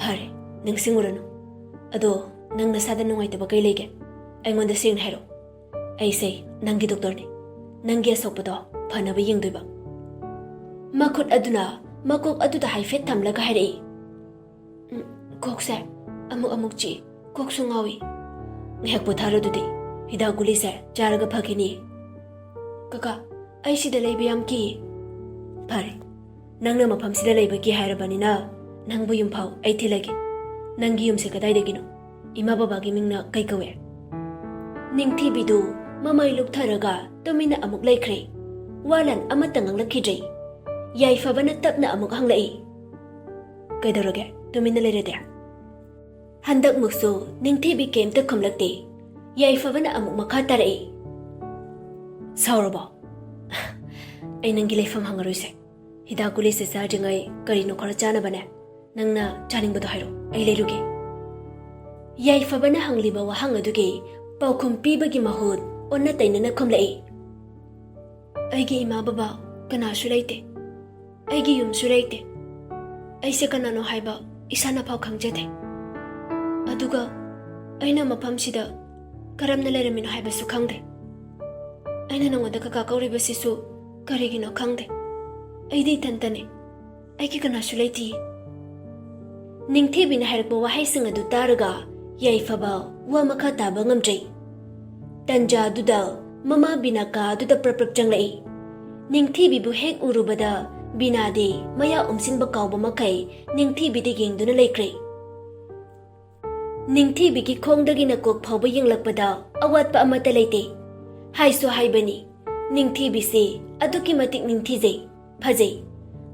"ꯐꯔꯦ, ꯅꯤꯡꯁꯤꯡꯉꯨꯔꯅꯨ꯫ ꯑꯗꯣ ꯅꯪ ꯅꯁꯥꯗ ꯅꯨꯡꯉꯥꯏꯇꯕ ꯀꯩ ꯂꯩꯒꯦ? ꯑꯩꯉꯣꯟꯗ ꯁꯦꯡꯅ ꯍꯥꯏꯔꯛꯑꯣ꯫ ꯑꯩꯁꯦ ꯅꯪꯒꯤ ꯗꯣꯛꯇꯔꯅꯤ꯫ ꯅꯪꯒꯤ ꯑꯁꯣꯛꯄꯗꯣ ꯐꯅꯕ ꯌꯦꯡꯗꯣꯏꯕ꯫" ꯃꯈꯨꯠ ꯑꯗꯨꯅ ꯃꯀꯣꯛ ꯑꯗꯨꯗ ꯍꯥꯏꯐꯦꯠ ꯊꯝꯂꯒ ꯍꯥꯏꯔꯛꯏ, "ꯎꯝ, ꯀꯣꯛꯁꯦ ꯑꯃꯨꯛ ꯑꯃꯨꯛ ꯆꯤꯛꯏ, ꯀꯣꯛꯁꯨ ꯉꯥꯎꯏ꯫ ꯉꯥꯏꯍꯥꯛ ꯄꯣꯊꯥꯔꯣ ꯑꯗꯨꯗꯤ꯫ ꯍꯤꯗꯥꯛ ꯒꯨꯂꯤꯁꯦ ꯆꯥꯔꯒ ꯐꯈꯤꯅꯤ꯫ ꯀꯀꯥ, ꯑꯩ ꯁꯤꯗ ꯂꯩꯕ ꯌꯥꯝ ꯀꯤ꯫ ꯐꯔꯦ, ꯅꯪꯅ ꯃꯐꯝꯁꯤꯗ ꯂꯩꯕ ꯀꯤ ꯍꯥꯏꯔꯕꯅꯤꯅ, ꯅꯪꯕꯨ ꯌꯨꯝꯐꯥꯎ ꯑꯩ ꯊꯤꯜꯂꯒꯦ꯫ ꯅꯪꯒꯤ ꯌꯨꯝꯁꯦ ꯀꯗꯥꯏꯗꯒꯤꯅꯣ? ꯏꯃꯥ ꯕꯕꯥꯒꯤ ꯃꯤꯡꯅ ꯀꯩ ꯀꯧꯋꯦ? ꯅꯤꯡꯊꯤꯕꯤꯗꯨ ꯃꯃꯩ ꯂꯨꯞꯊꯔꯒ ꯇꯨꯃꯤꯟꯅ ꯑꯃꯨꯛ ꯂꯩꯈ꯭ꯔꯦ꯫ ꯋꯥꯂꯟ ꯑꯃꯠꯇ ꯉꯥꯡꯂꯛꯈꯤꯗ꯭ꯔꯦ꯫ ꯌꯥꯏꯐꯕꯅ ꯇꯞꯅ ꯑꯃꯨꯛ ꯍꯪꯂꯛꯏ, "ꯀꯩꯗꯧꯔꯒꯦ? ꯇꯨꯃꯤꯟꯅ ꯂꯩꯔꯗꯤ?" ꯍꯟꯗꯛꯃꯨꯛꯁꯨ ꯅꯤꯡꯊꯤꯕꯤ ꯀꯩꯝꯇ ꯈꯨꯝꯂꯛꯇꯦ꯫ ꯌꯥꯏꯐꯕꯅ ꯑꯃꯨꯛ ꯃꯈꯥ ꯇꯥꯔꯛꯏ, "ꯁꯥꯎꯔꯕꯣ? ꯑꯩ ꯅꯪꯒꯤ ꯂꯩꯐꯝ ꯍꯪꯉꯔꯣꯏꯁꯦ꯫ ꯍꯤꯗꯥꯛ ꯒꯨꯂꯤꯁꯦ ꯆꯥꯗ꯭ꯔꯤꯉꯩ ꯀꯔꯤꯅꯣ ꯈꯔ ꯆꯥꯅꯕꯅꯦ꯫ ꯅꯪꯅ ꯆꯥꯅꯤꯡꯕꯗꯣ ꯍꯥꯏꯔꯣ, ꯑꯩ ꯂꯩꯔꯨꯒꯦ꯫" ꯌꯥꯏꯐꯕꯅ ꯍꯪꯂꯤꯕ ꯋꯥꯍꯪ ꯑꯗꯨꯒꯤ ꯄꯥꯎꯈꯨꯝ ꯄꯤꯕꯒꯤ ꯃꯍꯨꯠ ꯑꯣꯟꯅ ꯇꯩꯅꯅ ꯈꯨꯝꯂꯛꯏ, "ꯑꯩꯒꯤ ꯏꯃꯥ ꯕꯕꯥ ꯀꯅꯥꯁꯨ ꯂꯩꯇꯦ꯫ ꯑꯩꯒꯤ ꯌꯨꯝꯁꯨ ꯂꯩꯇꯦ꯫ ꯑꯩꯁꯦ ꯀꯅꯥꯅꯣ ꯍꯥꯏꯕ ꯏꯁꯥꯅ ꯐꯥꯎ ꯈꯪꯖꯗꯦ꯫ ꯑꯗꯨꯒ ꯑꯩꯅ ꯃꯐꯝꯁꯤꯗ ꯀꯔꯝꯅ ꯂꯩꯔꯝꯃꯤꯅꯣ ꯍꯥꯏꯕꯁꯨ ꯈꯪꯗꯦ꯫ ꯑꯩꯅ ꯅꯉꯣꯟꯗ ꯀꯀꯥ ꯀꯧꯔꯤꯕꯁꯤꯁꯨ ꯀꯔꯤꯒꯤꯅꯣ ꯈꯪꯗꯦ꯫ ꯑꯩꯗꯤ ꯏꯊꯟꯇꯅꯦ꯫ ꯑꯩꯒꯤ ꯀꯅꯥꯁꯨ ꯂꯩꯇꯤꯌꯦ꯫" ꯅꯤꯡꯊꯤꯕꯤꯅ ꯍꯥꯏꯔꯛꯄ ꯋꯥꯍꯩꯁꯤꯡ ꯑꯗꯨ ꯇꯥꯔꯒ ꯌꯥꯏꯐꯕ ꯋꯥ ꯃꯈꯥ ꯇꯥꯕ ꯉꯝꯗ꯭ꯔꯦ꯫ ꯇꯟꯖꯥꯗꯨꯗ ꯃꯃꯥ ꯕꯤꯅꯥ ꯀꯥ ꯑꯗꯨꯗ ꯄ꯭ꯔꯞ ꯄ꯭ꯔꯞ ꯆꯪꯂꯛꯏ꯫ ꯅꯤꯡꯊꯤꯕꯤꯕꯨ ꯍꯦꯛ ꯎꯔꯨꯕꯗ ꯕꯤꯅꯥꯗꯤ ꯃꯌꯥ ꯎꯝꯁꯤꯟꯕ ꯀꯥꯎꯕ ꯃꯈꯩ ꯅꯤꯡꯊꯤꯕꯤꯗ ꯌꯦꯡꯗꯨꯅ ꯂꯩꯈ꯭ꯔꯦ꯫ ꯅꯤꯡꯊꯤꯕꯤꯒꯤ ꯈꯣꯡꯗꯒꯤꯅ ꯀꯣꯛ ꯐꯥꯎꯕ ꯌꯦꯡꯂꯛꯄꯗ ꯑꯋꯥꯠꯄ ꯑꯃꯠꯇ ꯂꯩꯇꯦ꯫ ꯍꯥꯏꯁꯨ ꯍꯥꯏꯕꯅꯤ, ꯅꯤꯡꯊꯤꯕꯤꯁꯤ ꯑꯗꯨꯛꯀꯤ ꯃꯇꯤꯛ ꯅꯤꯡꯊꯤꯖꯩ, ꯐꯖꯩ꯫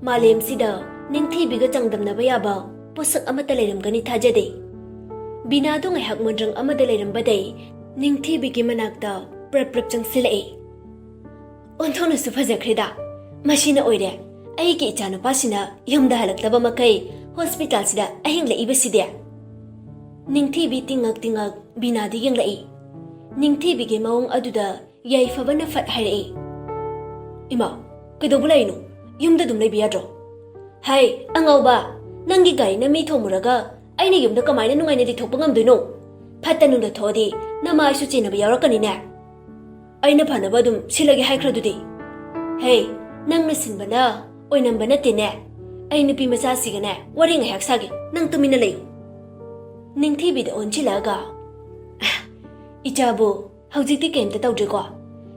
ꯃꯥꯂꯦꯝꯁꯤꯗ ꯅꯤꯡꯊꯤꯕꯤꯒ ꯆꯥꯡꯗꯝꯅꯕ ꯌꯥꯕ ꯄꯣꯠꯁꯛ ꯑꯃꯠꯇ ꯂꯩꯔꯝꯒꯅꯤ ꯊꯥꯖꯗꯦ꯫ ꯕꯤꯅꯥꯗꯨ ꯉꯥꯏꯍꯥꯛ ꯃꯣꯟꯗ꯭ꯔꯪ ꯑꯃꯗ ꯂꯩꯔꯝꯕꯗꯩ ꯅꯤꯡꯊꯤꯕꯤꯒꯤ ꯃꯅꯥꯛꯇ ꯄ꯭ꯔꯞ ꯄ꯭ꯔꯞ ꯆꯪꯁꯤꯜꯂꯛꯏ꯫ "ꯑꯣꯟꯊꯣꯛꯅꯁꯨ ꯐꯖꯈ꯭ꯔꯦꯗ꯫ ꯃꯁꯤꯅ ꯑꯣꯏꯔꯦ ꯑꯩꯒꯤ ꯏꯆꯥꯅꯨꯄꯥꯁꯤꯅ ꯌꯨꯝꯗ ꯍꯜꯂꯛꯇꯕ ꯃꯈꯩ ꯍꯣꯁꯄꯤꯇꯥꯜꯁꯤꯗ ꯑꯍꯤꯡ ꯂꯦꯛꯏꯕꯁꯤꯗꯤ꯫" ꯅꯤꯡꯊꯤꯕꯤ ꯇꯤꯡꯉꯛ ꯇꯤꯡꯉꯛ ꯕꯤꯅꯥꯗ ꯌꯦꯡꯂꯛꯏ꯫ ꯅꯤꯡꯊꯤꯕꯤꯒꯤ ꯃꯑꯣꯡ ꯑꯗꯨꯗ ꯌꯥꯏꯐꯕꯅ ꯐꯠ ꯍꯥꯏꯔꯛꯏ, "ꯏꯃꯥ, ꯀꯩꯗꯧꯕ ꯂꯩꯔꯤꯅꯣ? ꯌꯨꯝꯗ ꯑꯗꯨꯝ ꯂꯩꯕ ꯌꯥꯗ꯭ꯔꯣ?" "ꯍꯩ, ꯑꯉꯥꯎꯕ, ꯅꯪꯒꯤ ꯒꯥꯔꯤꯅ ꯃꯤ ꯊꯣꯝꯃꯨꯔꯒ ꯑꯩꯅ ꯌꯨꯝꯗ ꯀꯃꯥꯏꯅ ꯅꯨꯡꯉꯥꯏꯅ ꯂꯩꯊꯣꯛꯄ ꯉꯝꯗꯣꯏꯅꯣ? ꯐꯠꯇ ꯅꯨꯡꯗ ꯊꯣꯛꯑꯗꯤ ꯅꯃꯥꯏꯁꯨ ꯆꯦꯟꯅꯕ ꯌꯥꯎꯔꯛꯀꯅꯤꯅꯦ꯫" "ꯑꯩꯅ ꯐꯅꯕ ꯑꯗꯨꯝ ꯁꯤꯜꯂꯒꯦ ꯍꯥꯏꯈ꯭ꯔꯗꯨꯗꯤ꯫" "ꯍꯦ, ꯅꯪꯅ ꯁꯤꯟꯕꯅ ꯑꯣꯏꯅꯝꯕ ꯅꯠꯇꯦꯅꯦ꯫ ꯑꯩ ꯅꯨꯄꯤ ꯃꯆꯥꯁꯤꯒꯅꯦ ꯋꯥꯔꯤ ꯉꯥꯏꯍꯥꯛ ꯁꯥꯒꯦ, ꯅꯪ ꯇꯨꯃꯤꯟꯅ ꯂꯩꯌꯨ꯫" ꯅꯤꯡꯊꯤꯕꯤꯗ ꯑꯣꯟꯁꯤꯜꯂꯛꯑꯒ, "ꯑ, "ꯏꯆꯥꯕꯨ ꯍꯧꯖꯤꯛꯇꯤ ꯀꯩꯝꯇ ꯇꯧꯗ꯭ꯔꯤꯀꯣ?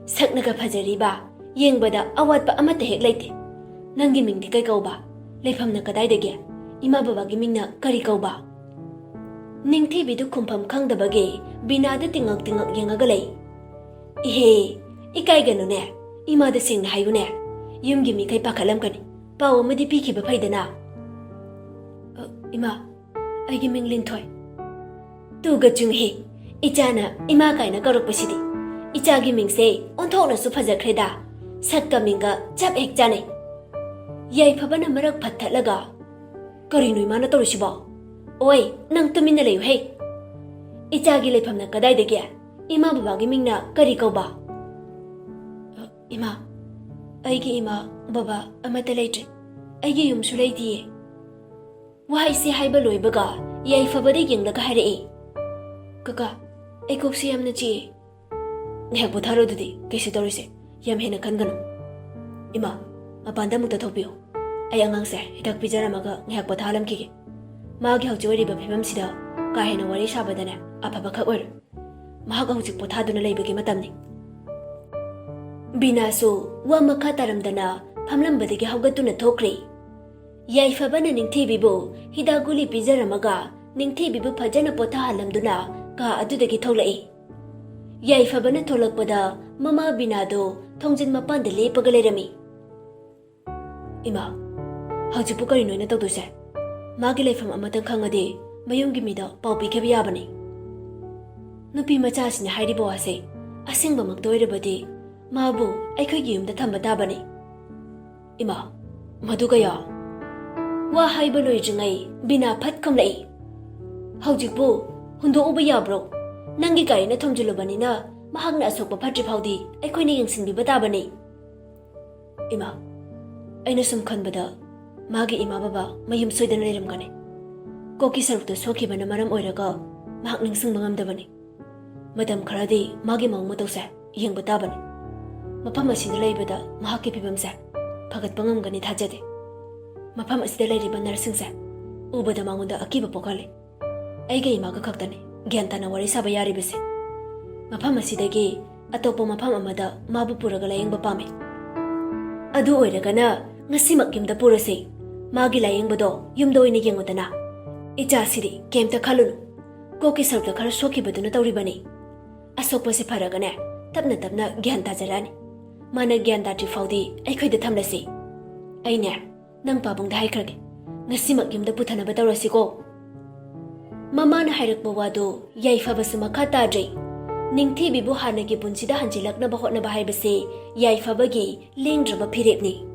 ꯁꯛꯅꯒ ꯐꯖꯔꯤꯕ, ꯌꯦꯡꯕꯗ ꯑꯋꯥꯠꯄ ꯑꯃꯠꯇ ꯍꯦꯛ ꯂꯩꯇꯦ꯫ ꯅꯪꯒꯤ ꯃꯤꯡꯗꯤ ꯀꯩ ꯀꯧꯕ? ꯂꯩꯐꯝꯅ ꯀꯗꯥꯏꯗꯒꯤ? ꯏꯃꯥ ꯕꯕꯥꯒꯤ ꯃꯤꯡꯅ ꯀꯔꯤ ꯀꯧꯕ?" ꯅꯤꯡꯊꯤꯕꯤꯗꯨ ꯈꯨꯝꯐꯝ ꯈꯪꯗꯕꯒꯤ ꯕꯤꯅꯥꯗ ꯇꯤꯡꯉꯛ ꯇꯤꯡꯉꯛ ꯌꯦꯡꯉꯒ ꯂꯩ꯫ "ꯏꯍꯦ, ꯏꯀꯥꯏꯒꯅꯨꯅꯦ, ꯏꯃꯥꯗ ꯁꯦꯡꯅ ꯍꯥꯏꯌꯨꯅꯦ꯫ ꯌꯨꯝꯒꯤ ꯃꯤꯈꯩ ꯄꯥꯈꯠꯂꯝꯒꯅꯤ꯫ ꯄꯥꯎ ꯑꯃꯗꯤ ꯄꯤꯈꯤꯕ ꯐꯩꯗꯅ꯫" "ꯑ, ꯏꯃꯥ, ꯑꯩꯒꯤ ꯃꯤꯡ ꯂꯤꯟꯊꯣꯏ꯫" "ꯇꯨꯒ ꯆꯨꯡꯍꯤ, ꯏꯆꯥꯅ ꯏꯃꯥ ꯀꯥꯏꯅ ꯀꯧꯔꯛꯄꯁꯤꯗꯤ꯫ ꯏꯆꯥꯒꯤ ꯃꯤꯡꯁꯦ ꯑꯣꯟꯊꯣꯛꯅꯁꯨ ꯐꯖꯈ꯭ꯔꯦꯗ꯫ ꯁꯛꯀ ꯃꯤꯡꯒ ꯆꯞ ꯍꯦꯛ ꯆꯥꯅꯩ꯫" ꯌꯥꯏꯐꯕꯅ ꯃꯔꯛ ꯐꯠꯊꯠꯂꯒ, "ꯀꯔꯤꯅꯣ ꯏꯃꯥꯅ ꯇꯧꯔꯤꯁꯤꯕꯣ? ꯑꯣꯏ, ꯅꯪ ꯇꯨꯃꯤꯟꯅ ꯂꯩꯌꯨꯍꯦ꯫ ꯏꯆꯥꯒꯤ ꯂꯩꯐꯝꯅ ꯀꯗꯥꯏꯗꯒꯤ? ꯏꯃꯥ ꯕꯕꯥꯒꯤ ꯃꯤꯡꯅ ꯀꯔꯤ ꯀꯧꯕ?" "ꯏꯃꯥ, ꯑꯩꯒꯤ ꯏꯃꯥ ꯕꯕꯥ ꯑꯃꯠꯇ ꯂꯩꯇ꯭ꯔꯦ꯫ ꯑꯩꯒꯤ ꯌꯨꯝꯁꯨ ꯂꯩꯇꯤꯌꯦ꯫" ꯋꯥꯍꯩꯁꯤ ꯍꯥꯏꯕ ꯂꯣꯏꯕꯒ ꯌꯥꯏꯐꯕꯗ ꯌꯦꯡꯂꯒ ꯍꯥꯏꯔꯛꯏ, "ꯀꯀꯥ, ꯑꯩ ꯀꯣꯛꯁꯤ ꯌꯥꯝꯅ ꯆꯤꯛꯑꯦ꯫" "ꯉꯥꯏꯍꯥꯛ ꯄꯣꯊꯥꯔꯣ ꯑꯗꯨꯗꯤ, ꯀꯩꯁꯨ ꯇꯧꯔꯣꯏꯁꯦ꯫ ꯌꯥꯝ ꯍꯦꯟꯅ ꯈꯟꯒꯅꯨ꯫ ꯏꯃꯥ, ꯃꯄꯥꯟꯗ ꯑꯃꯨꯛꯇ ꯊꯣꯛꯄꯤꯌꯨ꯫ ꯑꯩ ꯑꯉꯥꯡꯁꯦ ꯍꯤꯗꯥꯛ ꯄꯤꯖꯔꯝꯃꯒ ꯉꯥꯏꯍꯥꯛ ꯄꯣꯊꯥꯍꯜꯂꯝꯈꯤꯒꯦ꯫ ꯃꯥꯒꯤ ꯍꯧꯖꯤꯛ ꯑꯣꯏꯔꯤꯕ ꯐꯤꯕꯝꯁꯤꯗ ꯀꯥ ꯍꯦꯟꯅ ꯋꯥꯔꯤ ꯁꯥꯕꯗꯅꯦ, ꯑꯐꯕ ꯈꯛ ꯑꯣꯏꯔꯣꯏ꯫ ꯃꯍꯥꯛ ꯍꯧꯖꯤꯛ ꯄꯣꯊꯥꯗꯨꯅ ꯂꯩꯕꯒꯤ ꯃꯇꯝꯅꯤ꯫" ꯕꯤꯅꯥꯁꯨ ꯋꯥ ꯃꯈꯥ ꯇꯥꯔꯝꯗꯅ ꯐꯝꯂꯝꯕꯗꯒꯤ ꯍꯧꯒꯠꯇꯨꯅ ꯊꯣꯛꯈ꯭ꯔꯦ꯫ ꯌꯥꯏꯐꯕꯅ ꯅꯤꯡꯊꯤꯕꯤꯕꯨ ꯍꯤꯗꯥꯛ ꯒꯨꯂꯤ ꯄꯤꯖꯔꯝꯃꯒ ꯅꯤꯡꯊꯤꯕꯤꯕꯨ ꯐꯖꯅ ꯄꯣꯊꯥꯍꯜꯂꯝꯗꯨꯅ ꯀꯥ ꯑꯗꯨꯗꯒꯤ ꯊꯣꯛꯂꯛꯏ꯫ ꯌꯥꯏꯐꯕꯅ ꯊꯣꯛꯂꯛꯄꯗ ꯃꯃꯥ ꯕꯤꯅꯥꯗꯣ ꯊꯣꯡꯖꯤꯟ ꯃꯄꯥꯟꯗ ꯂꯦꯞꯄꯒ ꯂꯩꯔꯝꯃꯤ꯫ "ꯏꯃꯥ, ꯍꯧꯖꯤꯛꯄꯨ ꯀꯔꯤꯅꯣ ꯑꯩꯅ ꯇꯧꯗꯣꯏꯁꯦ? ꯃꯥꯒꯤ ꯂꯩꯐꯝ ꯑꯃꯇꯪ ꯈꯪꯉꯗꯤ ꯃꯌꯨꯝꯒꯤ ꯃꯤꯗ ꯄꯥꯎ ꯄꯤꯈꯤꯕ ꯌꯥꯕꯅꯤ꯫ ꯅꯨꯄꯤ ꯃꯆꯥꯁꯤꯅ ꯍꯥꯏꯔꯤꯕ ꯋꯥꯁꯦ ꯑꯁꯦꯡꯕꯃꯛꯇ ꯑꯣꯏꯔꯕꯗꯤ ꯃꯥꯕꯨ ꯑꯩꯈꯣꯏꯒꯤ ꯌꯨꯝꯗ ꯊꯝꯕ ꯇꯥꯕꯅꯤ꯫" "ꯏꯃꯥ, ꯃꯗꯨ ꯀꯌꯥ?" ꯋꯥ ꯍꯥꯏꯕ ꯂꯣꯏꯗ꯭ꯔꯤꯉꯩ ꯕꯤꯅꯥ ꯐꯠ ꯈꯨꯝꯂꯛꯏ꯫ "ꯍꯧꯖꯤꯛꯄꯨ ꯍꯨꯟꯗꯣꯛꯎꯕ ꯌꯥꯕ꯭ꯔꯣ? ꯅꯪꯒꯤ ꯒꯥꯔꯤꯅ ꯊꯣꯝꯖꯤꯜꯂꯨꯕꯅꯤꯅ ꯃꯍꯥꯛꯅ ꯑꯁꯣꯛꯄ ꯐꯠꯇ꯭ꯔꯤ ꯐꯥꯎꯗꯤ ꯑꯩꯈꯣꯏꯅ ꯌꯦꯡꯁꯤꯟꯕꯤꯕ ꯇꯥꯕꯅꯤ꯫" "ꯏꯃꯥ, ꯑꯩꯅ ꯁꯨꯝ ꯈꯟꯕꯗ ꯃꯥꯒꯤ ꯏꯃꯥ ꯕꯕꯥ ꯃꯌꯨꯝ ꯁꯣꯏꯗꯅ ꯂꯩꯔꯝꯒꯅꯤ꯫ ꯀꯣꯛꯀꯤ ꯁꯔꯨꯛꯇ ꯁꯣꯛꯈꯤꯕꯅ ꯃꯔꯝ ꯑꯣꯏꯔꯒ ꯃꯍꯥꯛ ꯅꯤꯡꯁꯤꯡꯕ ꯉꯝꯗꯕꯅꯤ꯫ ꯃꯇꯝ ꯈꯔꯗꯤ ꯃꯥꯒꯤ ꯃꯑꯣꯡ ꯃꯇꯧꯁꯦ ꯌꯦꯡꯕ ꯇꯥꯕꯅꯤ꯫ ꯃꯐꯝ ꯑꯁꯤꯗ ꯂꯩꯕꯗ ꯃꯍꯥꯛꯀꯤ ꯐꯤꯕꯝꯁꯦ ꯐꯒꯠꯄ ꯉꯝꯒꯅꯤ ꯊꯥꯖꯗꯦ꯫ ꯃꯐꯝ ꯑꯁꯤꯗ ꯂꯩꯔꯤꯕ ꯅꯔꯁꯁꯤꯡꯁꯦ ꯎꯕꯗ ꯃꯉꯣꯟꯗ ꯑꯀꯤꯕ ꯄꯣꯛꯍꯜꯂꯤ꯫ ꯑꯩꯒ ꯏꯃꯥꯒ ꯈꯛꯇꯅꯤ ꯒ꯭ꯌꯥꯟ ꯇꯥꯅ ꯋꯥꯔꯤ ꯁꯥꯕ ꯌꯥꯔꯤꯕꯁꯦ꯫ ꯃꯐꯝ ꯑꯁꯤꯗꯒꯤ ꯑꯇꯣꯞꯄ ꯃꯐꯝ ꯑꯃꯗ ꯃꯥꯕꯨ ꯄꯨꯔꯒ ꯂꯥꯌꯦꯡꯕ ꯄꯥꯝꯃꯤ꯫ ꯑꯗꯨ ꯑꯣꯏꯔꯒꯅ ꯉꯁꯤꯃꯛ ꯌꯨꯝꯗ ꯄꯨꯔꯁꯤ꯫ ꯃꯥꯒꯤ ꯂꯥꯌꯦꯡꯕꯗꯣ ꯌꯨꯝꯗ ꯑꯣꯏꯅ ꯌꯦꯡꯉꯨꯗꯅ꯫ ꯏꯆꯥꯁꯤꯗꯤ ꯀꯩꯝꯇ ꯈꯜꯂꯨꯅꯨ꯫ ꯀꯣꯛꯀꯤ ꯁꯔꯨꯛꯇ ꯈꯔ ꯁꯣꯛꯈꯤꯕꯗꯨꯅ ꯇꯧꯔꯤꯕꯅꯤ꯫ ꯑꯁꯣꯛꯄꯁꯤ ꯐꯔꯒꯅꯦ, ꯇꯞꯅ ꯇꯞꯅ ꯒ꯭ꯌꯥꯟ ꯇꯥꯖꯔꯛꯑꯅꯤ꯫ ꯃꯥꯅ ꯒ꯭ꯌꯥꯟ ꯇꯥꯗ꯭ꯔꯤ ꯐꯥꯎꯗꯤ ꯑꯩꯈꯣꯏꯗ ꯊꯝꯂꯁꯤ꯫ ꯑꯩꯅꯦ, ꯅꯪ ꯄꯥꯕꯨꯡꯗ ꯍꯥꯏꯈ꯭ꯔꯒꯦ꯫ ꯉꯁꯤꯃꯛ ꯌꯨꯝꯗ ꯄꯨꯊꯅꯕ ꯇꯧꯔꯁꯤꯀꯣ꯫ ꯃꯃꯥꯅ ꯍꯥꯏꯔꯛꯄ ꯋꯥꯗꯨ ꯌꯥꯏꯐꯕꯁꯨ ꯃꯈꯥ ꯇꯥꯗ꯭ꯔꯦ꯫ ꯅꯤꯡꯊꯤꯕꯤꯕꯨ ꯍꯥꯟꯅꯒꯤ ꯄꯨꯟꯁꯤꯗ ꯍꯟꯖꯤꯜꯂꯛꯅꯕ ꯍꯣꯠꯅꯕ ꯍꯥꯏꯕꯁꯤ ꯌꯥꯏꯐꯕꯒꯤ ꯂꯦꯡꯗ꯭ꯔꯕ ꯐꯤꯔꯦꯞꯅꯤ꯫